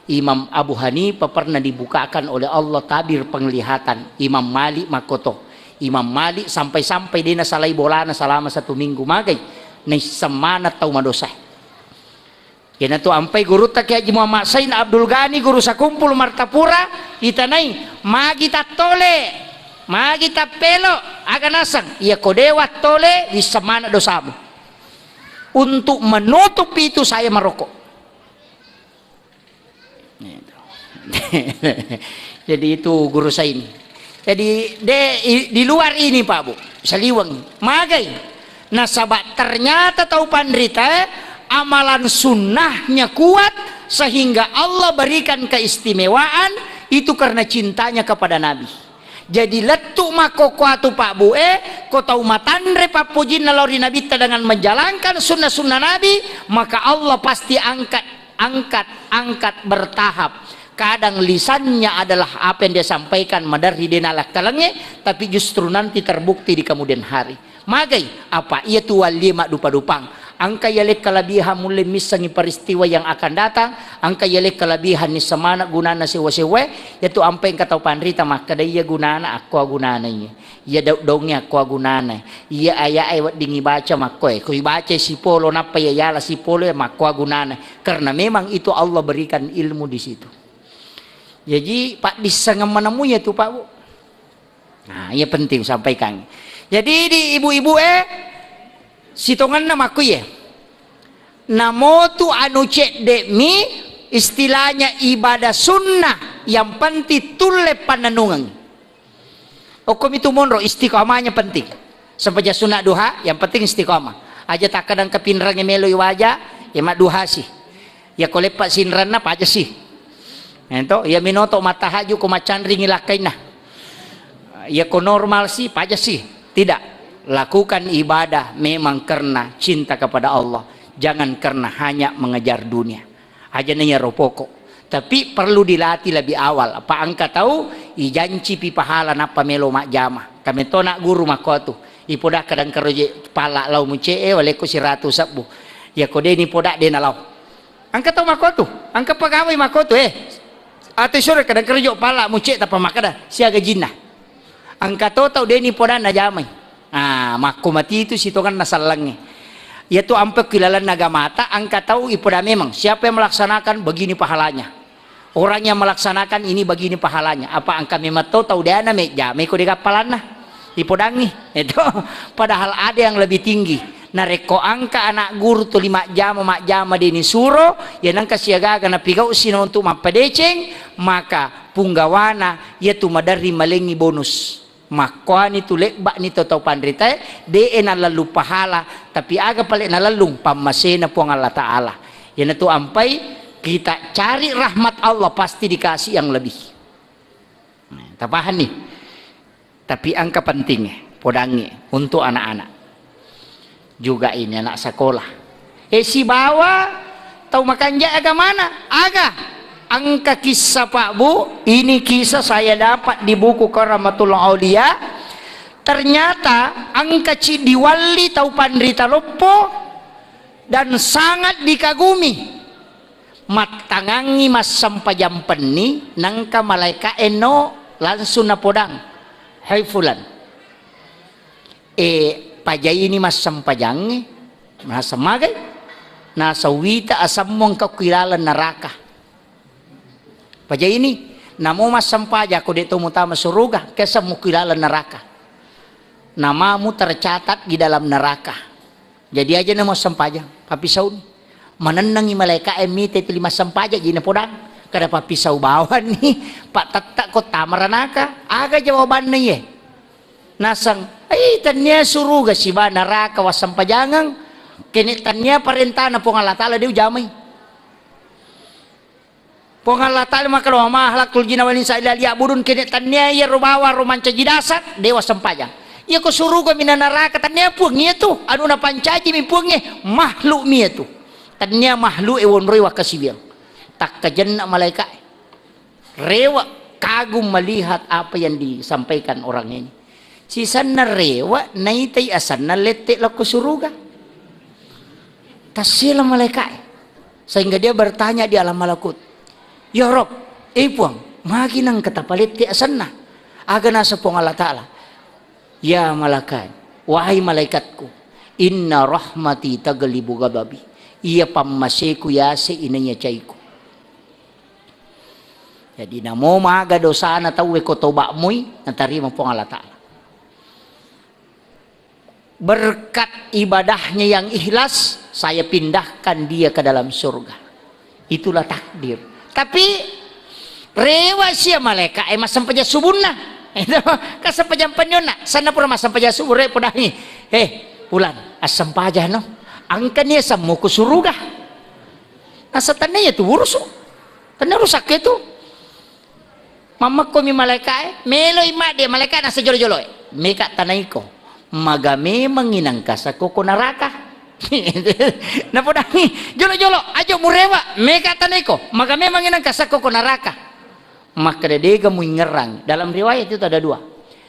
Imam Abu Hanifah pernah dibukakan oleh Allah tabir penglihatan. Imam Malik makoto. Imam Malik sampai-sampai de nasalai bolana selama satu minggu, magai. Naisseng maneng tau madosa. Iyanatu ampai gurutta Kiai Haji Muhammad Sain Abdul Ghani, guru sakumpul Martapura, itanai, magi tattole, magi tappelo, aga naseng, iya ko de wattole, wisseng maneng dosamu. Untuk menutup itu saya merokok. Jadi itu guru saya ini. Jadi de, i, di luar ini, Pak Bu, saliweng. Magai. Nasaba ternyata tau panrita, eh, amalan sunnahnya kuat sehingga Allah berikan keistimewaan itu karena cintanya kepada Nabi. Jadi lettu makkokkoatu, Pak Bu, eh, ko tau matanre pappojinna lao ri Nabitta dengan menjalankan sunnah-sunnah Nabi, maka Allah pasti angkat, angkat, angkat bertahap. Kadang lisannya adalah apa yang dia sampaikan maderri de nalakkalengnge, tapi justru nanti terbukti di kemudian hari. Magai, apa iya tu wallie maddupa-dupang. Engka yaleng kelebihan mulle missengi peristiwa yang akan datang, engka yaleng kelebihan nisseng maneng gunanna sewwa-sewwae, yatu ampai engka tau panrita makkeda iya gunana, akkoa gunana iya. Iya daung-daungnge akkoa gunana. Iya aya'e weddingngi baca makkoe. Ko ibacai sipolo nappa iya yala sipolo iya makkoa gunana. Karena memang itu Allah berikan ilmu di situ. Jaji, paddissengeng manemu iya tu, Pak Bu. Nah, iya penting sampaikan. Jadi, di ibu-ibu, eh, sitongenna makkuye. Namotu anu cedde'mi, istilahnya ibadah sunnah, yang penting tulle pannennungeng. Okkomi tu monro, istiqomahnya penting. Sempajang sunat duha, yang penting istiqomah. Aja takkadang kepinrengnge melo iwaja, ya madduha si. Ya ko leppa sinrenna, paja si. Ento, ya minoto matahaju ko macanringi lakkainna. Ya ko normal si, paja si. Tidak. Lakukan ibadah memang karena cinta kepada Allah. Jangan karena hanya mengejar dunia. Aja na iyaro pokok. Tapi perlu dilatih lebih awal. Apa engka tau ijancipi pahala nappa melo majjama. Kametona guru makkotu. Ipoda kadang keroje pala lau muce'e, walekko siratu sebbu. Iya ko deni poda dena lau. Engka tau makkotu, engka pegawai makkotu, eh. Atau sore kadang kerja pala muce tappa makkeda siaga jinna. Engka to tau deni podanna jamai. Ah, makko mati itu sitongenna sallengnge. Iyatu ampe ki lalenna agamata, engka tau ipoda memang, siapa yang melaksanakan begini pahalanya. Orang yang melaksanakan ini begini pahalanya. Apa engka memang to tau deana mejjamai ko dega palanna. Ipodangi. Itu padahal ada yang lebih tinggi. Narekko engka anak guru tuli majjama-majjama de nisuro, ya nengka siagaga napigau sina untuk mappadeceng, maka punggawana yatu maderri malengi bonus. Makkuani tu lebba'ni to tau panritae, de'e nalellung pahala, tapi aga pale nalellung? Pammasena Puang Allah Ta'ala. Iyanatu ampai kita cari rahmat Allah, pasti dikasih yang lebih. Nah, tapahanni? Tapi engka pentingnge, podangnge untuk anak-anak. Juga ini anak sekolah. Eh, sibawa tau makanja agamana, aga? Engka kisah, Pak, Bu, ini kisah saya dapat di buku Karamatul Aulia. Ternyata engka ci diwalli tau panrita loppo dan sangat dikagumi. Mattangangngi massempajang penni, nengka malaeka'e no langsung napodang, "Hai fulan, e, pajaini massempajangnge." Naseng, "Magai?" Naseng, "Wita asemmu engka ku ilaleng neraka. Pajaini, namo massempajang ko de to mutama suruga, ke asemmu ku ilaleng neraka. Namamu tercatat di dalam neraka." Jadi aja namo sempajang, pappisauni. Manennengi malaeka'e mite tuli massempajang, jadi napodang. Kada pappisau bawani, pattetta ko tama ranaka. Aga jawabanna iye? Naseng, "Ai, tennia suruga siba neraka wassempajangeng. Kene tennia parentana Puang Allah Ta'ala de ujamai." Puang Allah Ta'ala makkeda, "Wa ma khalaqtul jinna wal insa illa liya'budun." Kene tennia iyaro bawang ro mancaji dasar, de wassempajang. Iyako suruga minna neraka, tennia Puang iyatu, anu napancaji mi Puangnge, makhluk mi iyatu. Tennia makhluk e wonroi wakkasiwiang. Takkajenna malaeka e. Rewa, kagum melihat apa yang disampaikan orang ini. Sisenna rewa, naitai asenna lette lao ko suruga. Tassila malaeka e. Sehingga dia bertanya di alam malakut, "Ya Rob, eh Puang, magi nengka tapalette asenna?" Aga naseng Puang Allah Ta'ala, "Ya malakai, wahai malaikatku, inna rahmati taglibu ghadabi." Iya pammaseku yase inaiya caiku. Jadi namo maga dosana tauwe ko toba mui, natarima Puang Allah Ta'ala. Berkat ibadahnya yang ikhlas, saya pindahkan dia ke dalam surga. Itulah takdir. Tapi rewa sia malaeka e massempajang subunna. Itu, kan sempajang pennionna. Sanna pura massempajang subuh, re podangi. "Eh, Pulan, assempajang no. Engka ni asemmu ku suruga." Naseng, "Tennia iyatu urusu. Tennia urusak itu." Mammekko mi malaeka e, meloi madde malaeka e, naseng jolo-jolo e, "Meka tanaiko, maga memangngi nengka sakko ko naraka?" Napodangi, "Jolo-jolo, ajo murewa, meka tanaiko, maga memangngi nengka sakko ko naraka?" Makkeda, "Dega muingerang." Dalam riwayat itu ada dua.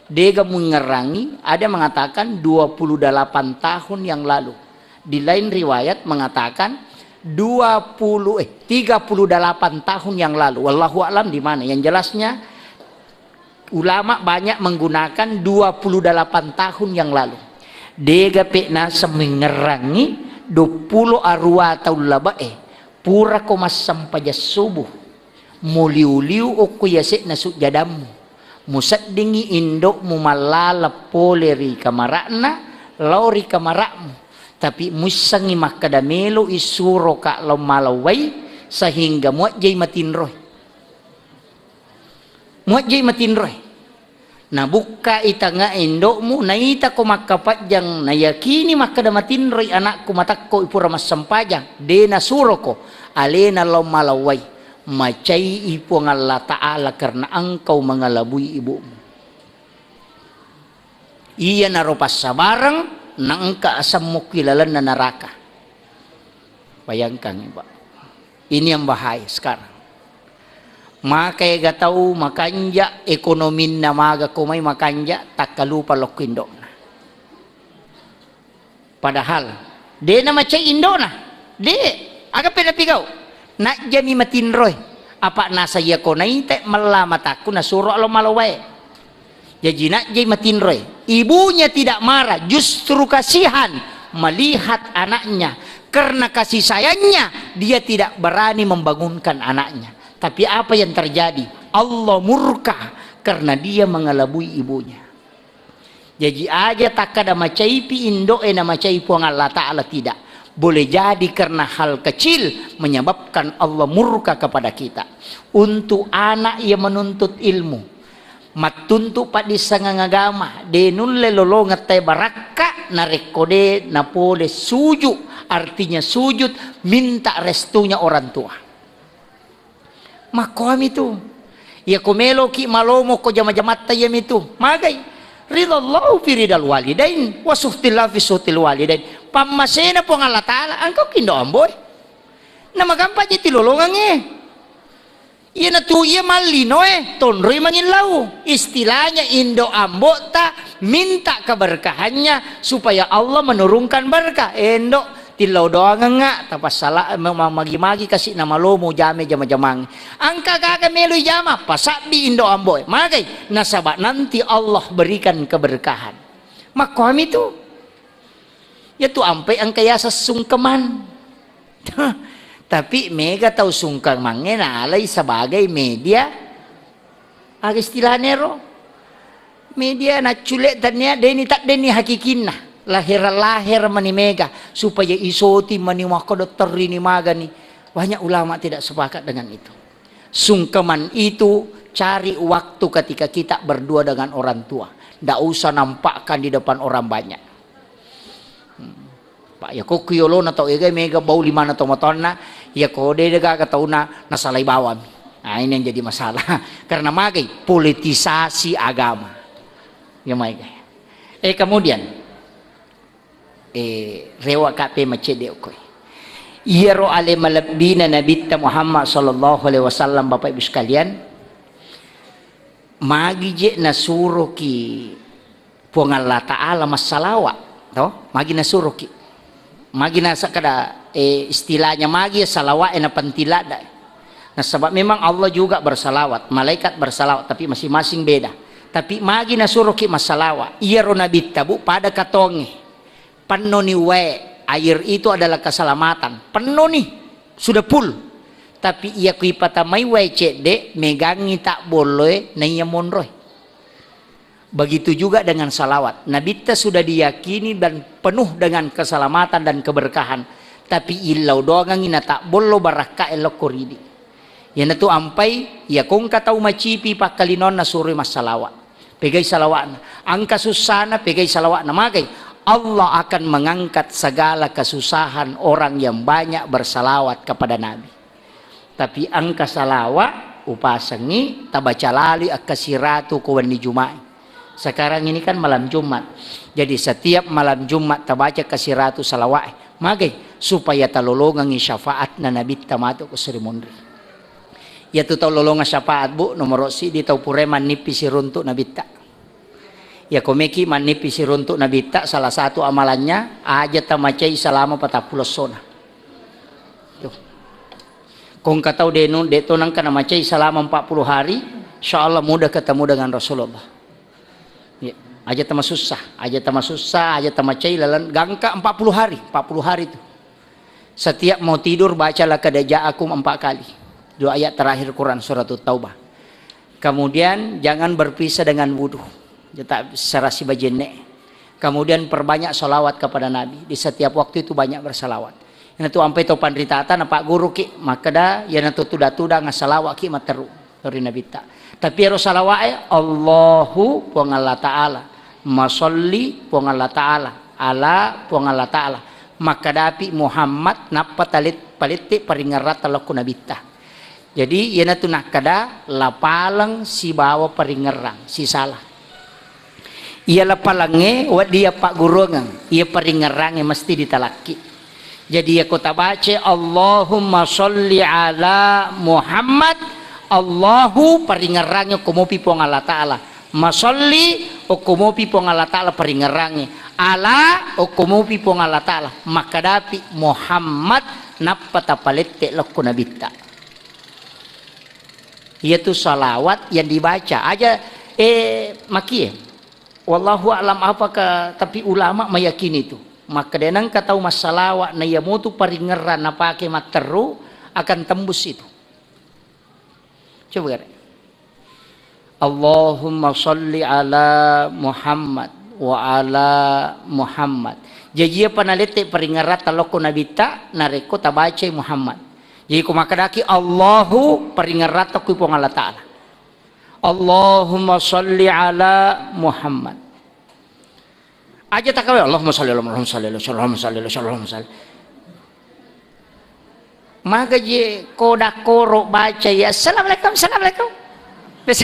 "Dega muingerangi," ada mengatakan dua puluh delapan tahun yang lalu. Di lain riwayat mengatakan dua puluh, eh, tiga puluh delapan tahun yang lalu. Wallahu a'lam di mana. Yang jelasnya, ulama banyak menggunakan dua puluh delapan tahun yang lalu. Dega pe naseng muingerrangi, dua puluh arua taung labe'e, purako massempajang subuh. Muliu-liu okko yase'na sujjadammu. Museddingngi indo'mu mallaleng pole ri kamara'na, lao ri kamara'mu. Tapi muissengngi makkeda, meloi suroka lao malawai, sehingga muajjai matinroe. Muajjai matinroe. Nabukkai tangnga indo'mu, naitako makkapajjang, nayakini makkeda matinroi anakku, matakko ipura massempajang, de nasuroko alena lao malawai. Macai i Puang Allah Ta'ala karena engkau mengelabui ibumu. Iyanaro passabareng, na engka asemmu ki lalenna naraka. Bayangkan, Pak. Ini yang bahaya sekarang. Maka ega tau makanja, ekonominna maga ko mai makanja, takkalupa lokko indo'na. Padahal de namacai indo'na. De, aga pe napigau? Najjami matinroe. Apa nasaya ko naite mella matakku nasuro alo malowae. Jaji najjai matinroe. Ibunya tidak marah, justru kasihan melihat anaknya. Karena kasih sayangnya, dia tidak berani membangunkan anaknya. Tapi apa yang terjadi? Allah murka karena dia mengelabui ibunya. Jaji aja takkada macaipi indo'e na macai Puang Allah Ta'ala, tidak. Boleh jadi karena hal kecil menyebabkan Allah murka kepada kita. Untuk anak yang menuntut ilmu, mattuntu paddissengang agama, de nulle lolongeng tae barakka narekko de napole suju, artinya sujud minta restunya orang tua. Makkoami tu. Iya ko meloki malomo ko jama-jamatta iyami tu. Magai. Ridallahu fi ridal walidain, wa suhtillahu fi suhtil walidain. Pammasena Puang Allah Ta'ala, engkau kindo amboe. Namagampang je tilolongangnge. Iyana tu iya mallinoe, tonroi mangillau. Istilahnya indo ambo'ta minta keberkahannya supaya Allah menurunkan berkah. Endo, tillau doangengnga, tapassala, ma-, ma-, magi-magi kasi namalomo jame jama-jamang. Angka gaga melo ijama, pasabbi indo ambo'e. Magai, nasaba nanti Allah berikan keberkahan. Makkoami tu. Iya tu ampai engka yaseng sungkeman. Tapi mega tau sungkemangnge naalai sebagai media, aga istilahna ero? Media naccule tania deni tak deni hakikinna. Lahir-lahir mani mega supaya isoti mani makko dokter ini magani. Banyak ulama tidak sepakat dengan itu. Sungkeman itu cari waktu ketika kita berdua dengan orang tua. Ndak usah nampakkan di depan orang banyak. Hmm. Pak, ya kok yolona tau ega mega bau limana tomatoanna, ya ko de gaga tauna nasalai bawami. Nah, ini yang jadi masalah. Karena magai politisasi agama. Ya magai. Eh, kemudian, eh, rewa kape macede okoi. Iyaro ale malebbina Nabitta Muhammad sallallahu alaihi wasallam, Bapak Ibu sekalian, magi je nasuroki Puang Allah Ta'ala massalawa, to? Magi nasuroki. Magi nasa kada, eh, istilahnya magi ya salawa e na penting ladda. Nasaba memang Allah juga bersalawat, malaikat bersalawat, tapi masing-masing beda. Tapi magi nasuroki massalawa, iyaro Nabitta, Bu, pada katonge. Pennoni wae, air itu adalah keselamatan. Pennoni, sudah full. Tapi iya kui patamai wae cedde, megangi tak bolloe, naiya monroe. Begitu juga dengan salawat. Nabitta sudah diyakini dan penuh dengan keselamatan dan keberkahan. Tapi illau doangangi na tak bollo barakka elokko ridi. Iyanatu ampai, iya kongka tau macipi pakkalinonna suroi massalawa. Pegai salawa'na. Angka sussana, pegai salawa'na. Magai, Allah akan mengangkat segala kesusahan orang yang banyak bersalawat kepada Nabi. Tapi angka salawa upasengi tabaca lali akka siratu ko wenni Juma'i. Sekarang ini kan malam Jumat. Jadi setiap malam Jumat tabaca akka siratu salawa'e. Magai, supaya talolongengi syafaatna Nabitta matu ko Sri Munri. Iyatu tau lolongeng syafaat, Bu, nomoro siddi tau purae mannippi siruntu Nabitta. Iya ko meki mannippi siruntu Nabitta, salah satu amalannya aja tamacai salama patappulo essona. Tuh. Kongka tau denu, de to nangka namacai salama empat puluh hari, insya Allah mudah ketemu dengan Rasulullah. Ya, aja tamasussa, aja tamasussa, aja tamacai lalan gangka empat puluh hari, empat puluh hari tuh. Setiap mau tidur bacalah kada ja'akum empat kali. Dua ayat terakhir Quran surat Taubah. Kemudian jangan berpisah dengan wudhu. Tetap serasi bajenne. Kemudian perbanyak salawat kepada Nabi. Di setiap waktu itu banyak bersalawat. Iyanatu ampai to panritata na Pak Guru ki makkeda, iyanatu tuda-tuda ngasalawa ki matteru ri Nabitta. Tapi ero salawa'e, Allahu Puang Allah Ta'ala, masalli Puang Allah Ta'ala, ala Puang Allah Ta'ala, makkadapi Muhammad, nappa talit-, palette paringerrata lokko Nabitta. Jadi iyanatu nakkeda lapaleng sibawa paringerrang sisala. Iya lapalengnge wedding iya pagguruangeng, iya paringerrangnge mesti ditalakki. Jadi iya ko tabace Allahumma sholli ala Muhammad, Allahu paringerrangnge okko mopi Puang Allah Ta'ala. Masolli okko mopi Puang Allah Ta'ala paringerrangnge. Ala okko mopi Puang Allah Ta'ala. Makkadapi Muhammad nappa tapalette lokko Nabitta. Iyatu salawat yang dibaca aja, eh, makie. Wallahu a'lam apakah, tapi ulama meyakini itu. Maka denangka tau massalawa na iya motu paringerrang napake matteru akan tembus itu. Coba gare. Allahumma salli ala Muhammad. wa ala Muhammad. Jaji apa nalette paringerrang lokko Nabitta, narekko tabacai Muhammad. Jadi ko makkedaki Allahu, paringerrang tokko Puang Allah Ta'ala. Allahumma salli ala Muhammad. Aja takkawe, Allahumma salli ala Muhammad, Allahumma salli ala Muhammad, Allahumma salli ala Muhammad, Allahumma salli. Maga je ko dakkoro baca ya, "Assalamualaikum, assalamualaikum." Biasa,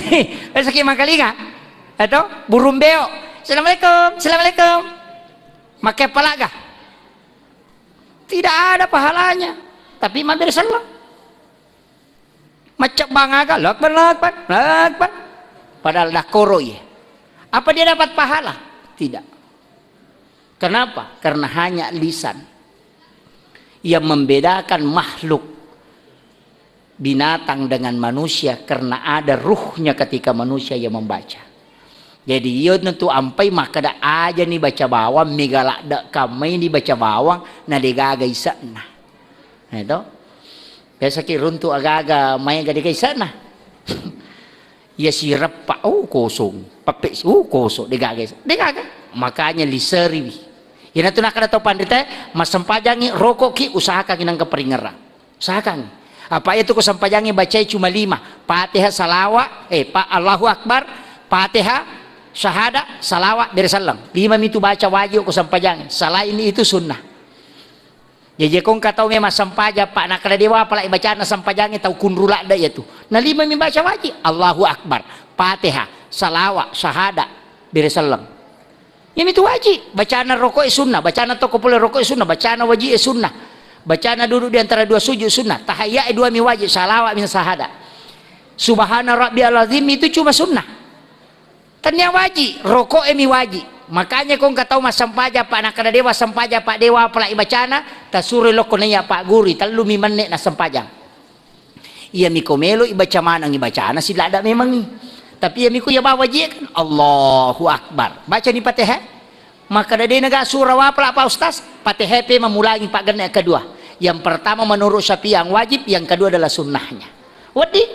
biasa ki makalinga. Atau burung beo, "Assalamualaikum, assalamualaikum." Makke palaga. Tidak ada pahalanya. Tapi mabbere selleng. Maccabbang aga, "Allahu Akbar, Allahu Akbar, Allahu Akbar." Padahal dakkoro ye. Apa dia dapat pahala? Tidak. Kenapa? Karena hanya lisan yang membedakan makhluk binatang dengan manusia, karena ada ruhnya ketika manusia yang membaca. Jadi, iya tentu ampai makkeda aja ni baca bawang, mega ladde kammai ni baca bawang, na degaga ise'na. Nah, itu. Biasa ki runtu aga-aga maega degaga ise'na. Iya sireppa, oh, kosong. Peppe, oh, kosong. Degaga, degaga. Makanya liseriwi. Iyanatu nakkeda tau panrita, massempajangi, rokoki, usahakangi nangka paringerrang. Usahakangi. Apa iya tu ko sempajangi bacai cuma lima. Fatihah, salawa, eh, pa, Allahu Akbar, Fatihah, syahada, salawa, bere selleng. Lima mitu baca wajib ko sempajangi. Selain itu sunnah. Jaji ko engka tau memang sempajang, Pak, nakkeda dewa apalagi bacana sempajangnge tau kunru ladde iya tu. Na lima mi baca wajib, Allahu Akbar, Fatihah, salawa, syahada, bere selleng. Iya mitu wajib, bacana roko'e sunnah, bacana tokko pole roko'e sunnah, bacana waji'e sunnah. Bacana duduk di antara dua sujud sunnah, tahayya'e dua mi wajib, salawa mi syahada. Subhana rabbiyal azim itu cuma sunnah. Tennia waji, roko'e mi waji. Makanya ko engka tau massempajang, Pak, nakkeda dewa sempajang, Pak, dewa apalagi bacana, tasuroi lokko naiya Pak Guru, tellu mi menne nassempajang. Iya mi ko melo ibaca maneng ibacana, siladda memangi. Tapi iya mi ko iya bawa waji kan, Allahu Akbar. Baca ni Fatihah. Makkeda de naga surah wapala Pak Ustaz, Fatihah pe mamulangi Pak genne kedua. Yang pertama menurut Syafi'i yang wajib, yang kedua adalah sunnahnya. Wedding.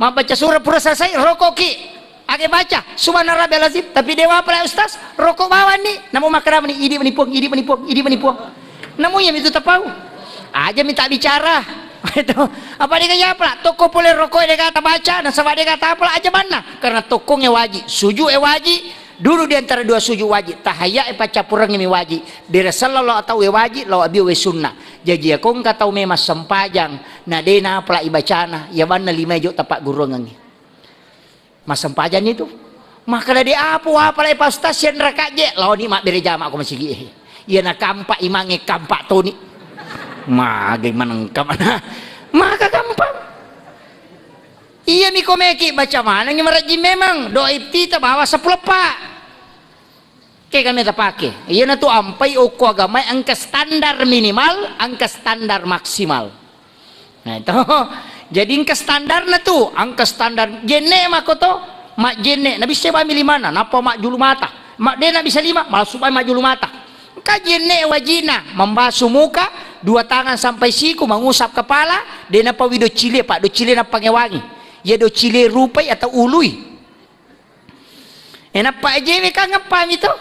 Mabbaca surah pura selesai, rokoki. Age baca, Subhana Rabbiyal Azim. Tapi dewa apala Ustaz, roko bawanni. Namo makkeda mani, idi mani Puang, idi mani Puang, idi mani Puang. Namo iya mitu tapau. Aja minta bicara. Itu. Apa dega iya apala? Tokko pole roko dega tabaca, nasaba dega tapala aja manna. Karena tokkongnge waji, sujud e waji, duduk di antara dua sujud waji, tahayya e paccappurengnge mi waji, bere selleng lao atau e waji, lao abio we sunnah. Jaji iya ko engka tau memang sempajang, na de napala ibacana, iya banna lima e jo tapagguruangengngi. Massempajang ni tu. Makkeda de apo apalai Pak Ustaz, sianraka je, laoni mabbere jama ko masigi e. Iya na kampa imangnge kampa toni. Mage manengka mana? Maka kampa. Iya mi ko meki baca maneng marejjing memang doa iftitah bawa seppulo eppa. Ke kami tapake. Iyanatu ampai okko agamae engka standar minimal, engka standar maksimal. Nah, itu. Jadi engka standarna tu, engka standar jenne mako to, majjenne, nabissai bami limanna, nappa majjulu mata. Ma, de nabissa lima, massu bami majjulu mata. Engka jenne wajina, membasu muka, dua tangan sampai siku, mengusap kepala, de nappa wi doccile, Pak, doccile nappa ngewangi. Iya doccile rupai atau ului. E, nappa ajewe kan ngeppami to.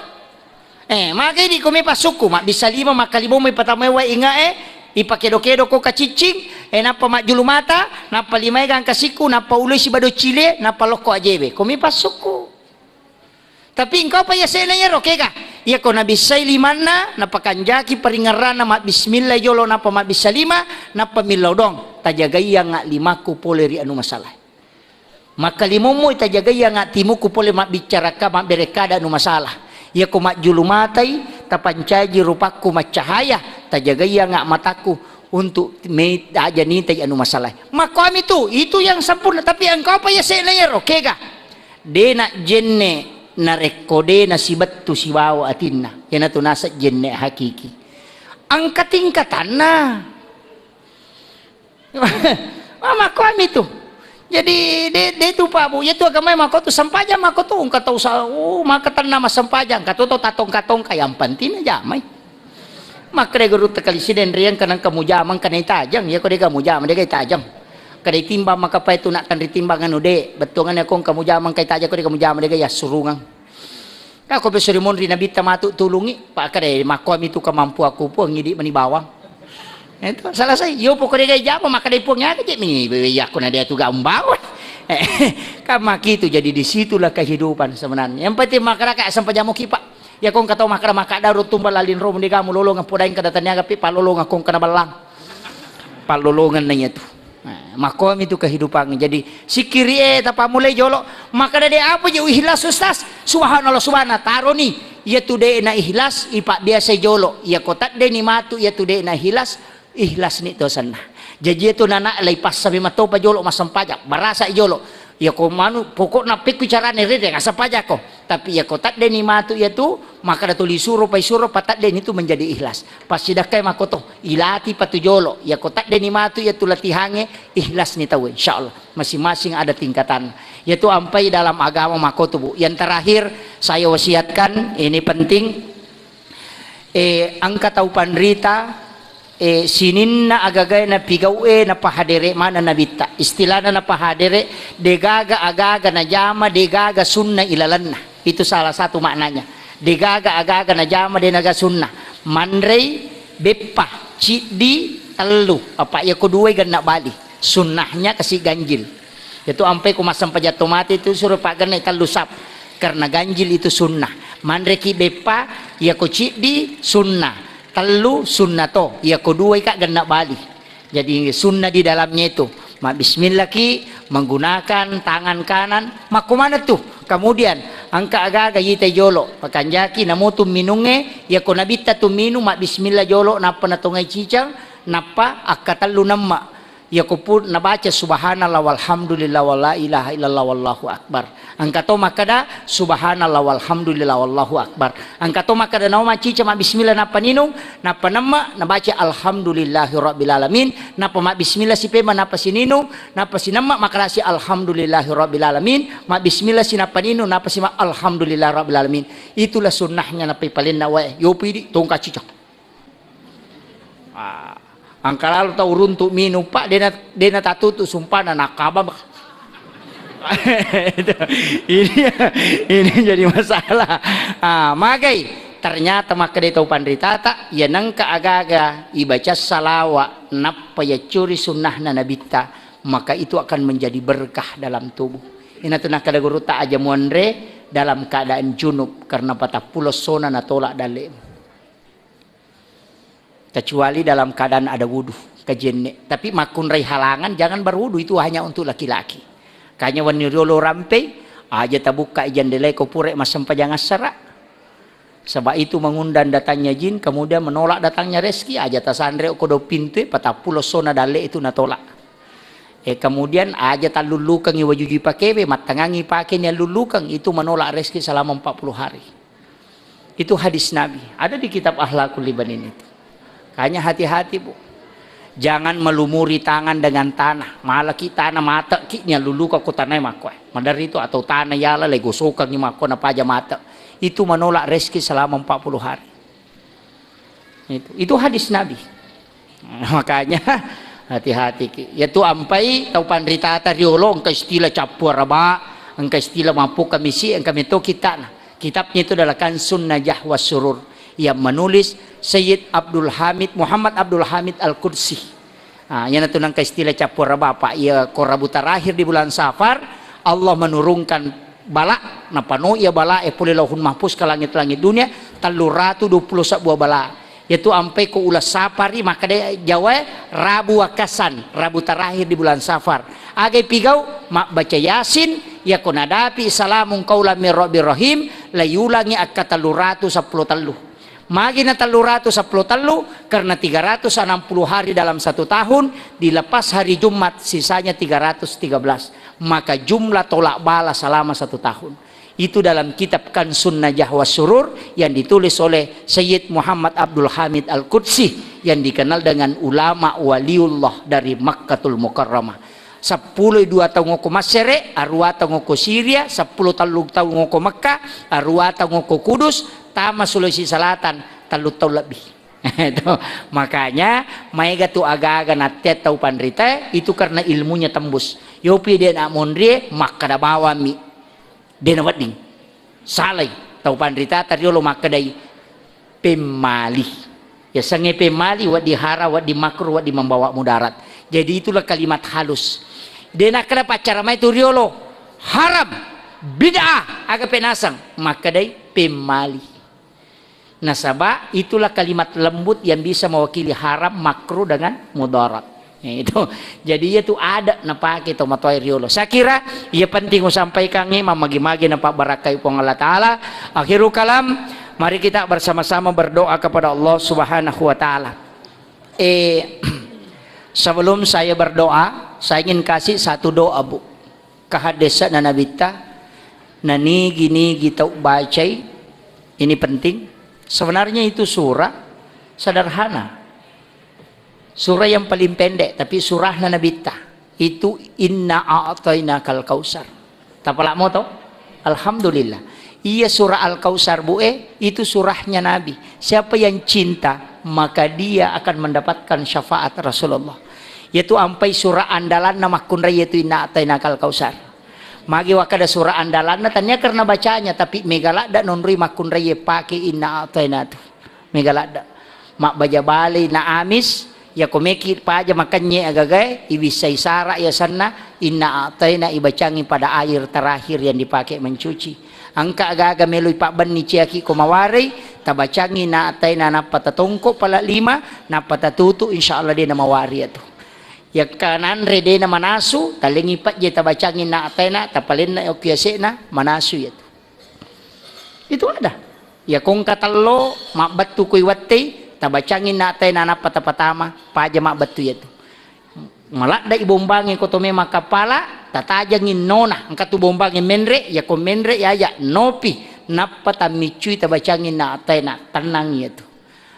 E, magai di komi passukku, mabbissa lima, makkalimomoi patamai wae ingae, ipakedo-kedo ko kaciccing, e, nappa majjulu mata, nappa limae gangka sikku, nappa uloi sibadoccile, nappa lokko ajewe. Komi passukku. Tapi engkau pa yase'na iyaro kega. Iya ko nabissai limanna, napakanjaki paringerranna mabbismillah jolo, nappa mabbissa lima, nappa millau dong. Tajagaiyangnga limakku pole ri anu masalah. Makkalimommo tajagaiyangnga timukku pole mabbicara ka, mabbere kada anu masalah. Iyako majjulu matai, tapancaji rupakku maccahaya, tajagaiyangnga matakku untuk me-, aja nitai anu masalah. Makkoami tu, itu yang sempurna, tapi engkau apa yase'na iyaro, kega? De najjenne narekko de nasibettu sibawa atinna. Iyanatu naseng jenne hakiki. Engka tingkatanna. Makkoami tu. Jadi, de, de tu, Pak, Bu, iyatu agamae makko tu, sempajang makko tu, engka tau sa-, oh, maka tenna massempajang, engka tu tau tatongka-tongka, yang penting jamai. Makkeda guru tekali siden riang, kenang kamu jamang, kenai tajang, iya ko de kamu jamang, de kai tajang. Kedai timbang maka pai tu nak tenri timbang anu de, bettuangan ko kamu jamang kai tajang, ko de kamu jamang, de kai assurungang. Kako beso ri monri nabitta matu tulungi, pakkeda makkuami tu kemampuanku Puang, idi mani bawang. Itu selesai. Yo pokoknya gaya jama makkeda Puang, ya kecil mini, ya aku nade tu gak bawang. Kan makitu, jadi disitulah kehidupan sebenarnya. Yang penting makkeda ka sempajang muki, Pak. Ya kong kata makkeda makkeda rutun balalin ro mending kamu lolong podaing kada taniaga pi palolong kong kena balang. Pallolongan na iyatu. Nah, makkomi tu kehidupan. Jadi, sikkiri e, tapammulai jolo. Makkeda de apa je ikhlas, Ustaz? Subhanallah, subhanallah. Taroni. Iyatu de na ikhlas, ipabbiasai jolo. Iya ko taddeni matu, iyatu de na ikhlas, ikhlas ni to senna. Jaji iyatu nana lai passa memang topa jolo massempajang. Barasa jolo. Iya ko manu, pokokna pekku carane rede, asapajako. Tapi iya ko taddeni matu iyatu, makkeda tuli suro, pai suro, pataddeni tu menjadi ikhlas. Passidakkai makkoto, ilati patu jolo. Iya ko taddeni matu iyatu latihange, ikhlas ni tau, insyaallah. Masing-masing ada tingkatan. Iyatu ampai dalam agama makkoto, Bu. Yang terakhir saya wasiatkan, ini penting. Eh, engka tau panrita, eh, sininna agagae napigau'e napahadere maneng nabitta. Istilahna napahadere, degaga agaga najama, degaga sunna ilalenna. Itu salah satu maknanya. Degaga agaga najama, denaga sunna. Manrei beppa, ciddi, tellu. Apa iya ko duai genna bali. Sunnahnya kasi ganjil. Iyatu ampai ko massempajang to mate itu suro paggenna tellu sap. Karena ganjil itu sunnah. Manreki beppa, iya ko ciddi sunnah. Tellu sunnah to, iya ko dua ika genna bali. Jadi sunnah di dalamnya itu. Mabbismillah ki menggunakan tangan kanan. Makko mana tu? Kemudian engka agaga yita jolo. Pakanjaki namutu minunge, iya ko nabitta tu minung, mabbismillah jolo, nappa natongai cicang, nappa akkatellu nemma. Iyako pun nabaca subhanallah walhamdulillah wala ilaha illallah wallahu akbar. Engka to makkeda subhanallah walhamdulillah wallahu akbar. Engka to makkeda nawa macica mabbismillah nappa ninung, nappa nemma nabaca alhamdulillahi rabbil alamin, nappa mabbismillah sipema nappa sininung, nappa sinemma makalasi alhamdulillahi rabbil alamin, mabbismillah sinappa ninung, nappa sima alhamdulillahi rabbil alamin. Itulah sunnahnya nappa ipalenna wae. Yopi di tongka cica. Ah, engka lalo tau runtu minung, Pak, dena, dena tatutu sumpana nakaba. Ini, ini jadi masalah. Ah, magai. Ternyata makkeda tau panritata, ya nengka agaga ibaca salawa nappa yaccuri sunnahna nabitta, maka itu akan menjadi berkah dalam tubuh. Inatu nakkeda gurutta, aja muanre dalam keadaan junub karena patappulo sona natolak dalle'mu. Kecuali dalam keadaan ada wudu, kajenne. Tapi makkunrai halangan, jangan berwudu, itu hanya untuk laki-laki. Kanya wenni riolo rampei, aja tabukka jendela ko pura massempajang assara. Sebab itu mengundang datangnya jin, kemudian menolak datangnya rezeki, aja tasanre ko do pintu, patappulo sona dalle itu natolak. Eh, kemudian aja tallullukangi waju dipakewe, mattangangi pake ni allullukan, itu menolak rezeki selama empat puluh hari. Itu hadis Nabi. Ada di kitab Akhlakul Ibanin itu. Kanya hati-hati, Bu. Jangan melumuri tangan dengan tanah. Malaki tanah mateki ni allulluka ko tanah makko. Madari itu atau tanah yala le gosokangi makko napaja mate. Itu menolak rezeki selama empat puluh hari. Itu, itu hadis Nabi. Makanya hati-hati ki. Iyatu ampai tau panritata riolo engka istilah cappu araba, engka istilah mappu kamisi, engka meto kitana. Kitabnya itu adalah Kansun Najah was Surur yang menulis Sayyid Abdul Hamid, Muhammad Abdul Hamid Al-Qudsi. Ah, iyanatu nengka istilah cappu araba, Pak. Iya, ko Rabu terakhir di bulan Safar, Allah menurunkan bala, napano iya bala e pole Lauhul Mahfuz ke langit-langit dunia, telluratu dua puluh sebbua bala. Yaitu ampai ko uleng Sapari, maka de Jawa, Rabu Wakasan, Rabu terakhir di bulan Safar. Aga ipigau, mabbaca Yasin, yako nadapi salamun qaulam mir rabbir rahim, laiulangi akka telluratu seppulo tellu. Magi na telluratu seppulo tellu, karena tiga ratus enam puluh hari dalam satu tahun, dilepas hari Jumat, sisanya tiga ratus tiga belas. Maka jumlah tolak bala selama satu tahun. Itu dalam kitab Kansun Najah was Surur yang ditulis oleh Sayyid Muhammad Abdul Hamid Al-Qudsi yang dikenal dengan ulama waliullah dari Makkatul Mukarramah. Seppulo dua taung okko Masere, arua taung okko Syria, seppulo tellu taung okko Mekka, arua taung okko Kudus, tama Sulawesi Selatan, tellu taung lebbi. Itu. Makanya, maega tu aga-aga nattea tau panrita, itu karena ilmunya tembus. Yopi de na monrie, makkada bawammi. De na wedding. Salai. Tau panritata riolo makkedai pemmali. Yasengnge pemmali, wedding haram, wedding makruh, wedding membawa mudarat. Jadi itulah kalimat halus. De' nakkeda paccaramai tu riolo haram, bid'ah, aga penasang, makkedai pemmali. Nasaba itulah kalimat lembut yang bisa mewakili haram, makruh dengan mudarat. Eh, itu. Jadi iya tu ada napake to matoa riolo. Saya kira iya penting usampaikangngi, mamagi-magi napabarakai Puang Allah Ta'ala. Akhirul kalam, mari kita bersama-sama berdoa kepada Allah Subhanahu wa Ta'ala. Eh, sebelum saya berdoa, saya ingin kasih satu doa, Bu. Kahaddesana Nabitta, nanigi-nigi tau bacai, ini penting. Sebenarnya itu surah sederhana. Surah yang paling pendek, tapi surahna Nabitta. Itu Inna A'tainakal Kautsar. Tapalak moto? Alhamdulillah. Iya surah Al-Kautsar, Bu, eh, itu surahnya Nabi. Siapa yang cinta, maka dia akan mendapatkan syafaat Rasulullah. Yaitu ampai surah andalanna makkunrai, yaitu Inna A'tainakal Kautsar. Magi wakkeda surah andalanna, tania karena bacanya, tapi mega ladda nonroi makkunrai pake Inna A'taina tu. Mega ladda. Mabbaja balei na amis, yako meki paja makennye agagae, ibissai sara yasenna, Inna A'taina ibacangi pada air terakhir yang dipakai mencuci. Engka aga-aga meloi pabbenni ciaki ko mawarei, tabacangi Inna A'taina nappa tatongko pala lima, nappa tatutu, insya Allah de namawari atu. Yakka nanre de namanasu, talengi pajje tabacangi Inna A'taina, tapalenna okki yase'na, manasu yatu. Itu ada. Ya kongka tello, mabbettu kui wettei, tabacangi Inna A'taina nappa tapatama, paja mabbettu yatu. Maladda ibombangi ko to memang kapala, tatajangi nona, engka tu bombangi menre, ya ko menre ya ya nopi, nappa tammiccui tabacangi Inna A'taina, tennang yatu.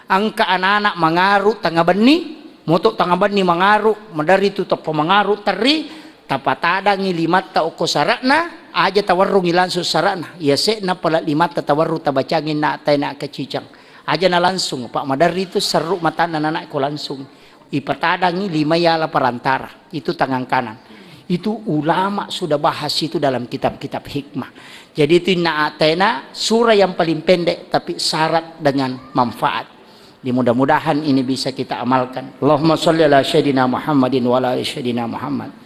Engka anak-anak mangaru tengnga benni, moto tengnga benni mangaru, maderri tu teppa mangaru terri, tapatadangi limatta okko sara'na, aja tawarrungi langsung sara'na, yase'na pala limatta tawarru tabacangi Inna A'taina kacicang. Aja na langsung, Pak, maderri tu serru matanna anak ko langsung. Ipatadangi lima yala perantara, itu tangan kanan. Itu ulama sudah bahas itu dalam kitab-kitab hikmah. Jadi itu Inna A'taina, surah yang paling pendek tapi syarat dengan manfaat. Di mudah-mudahan ini bisa kita amalkan. Allahumma shalli ala sayyidina Muhammadin wa ala ali sayyidina Muhammad.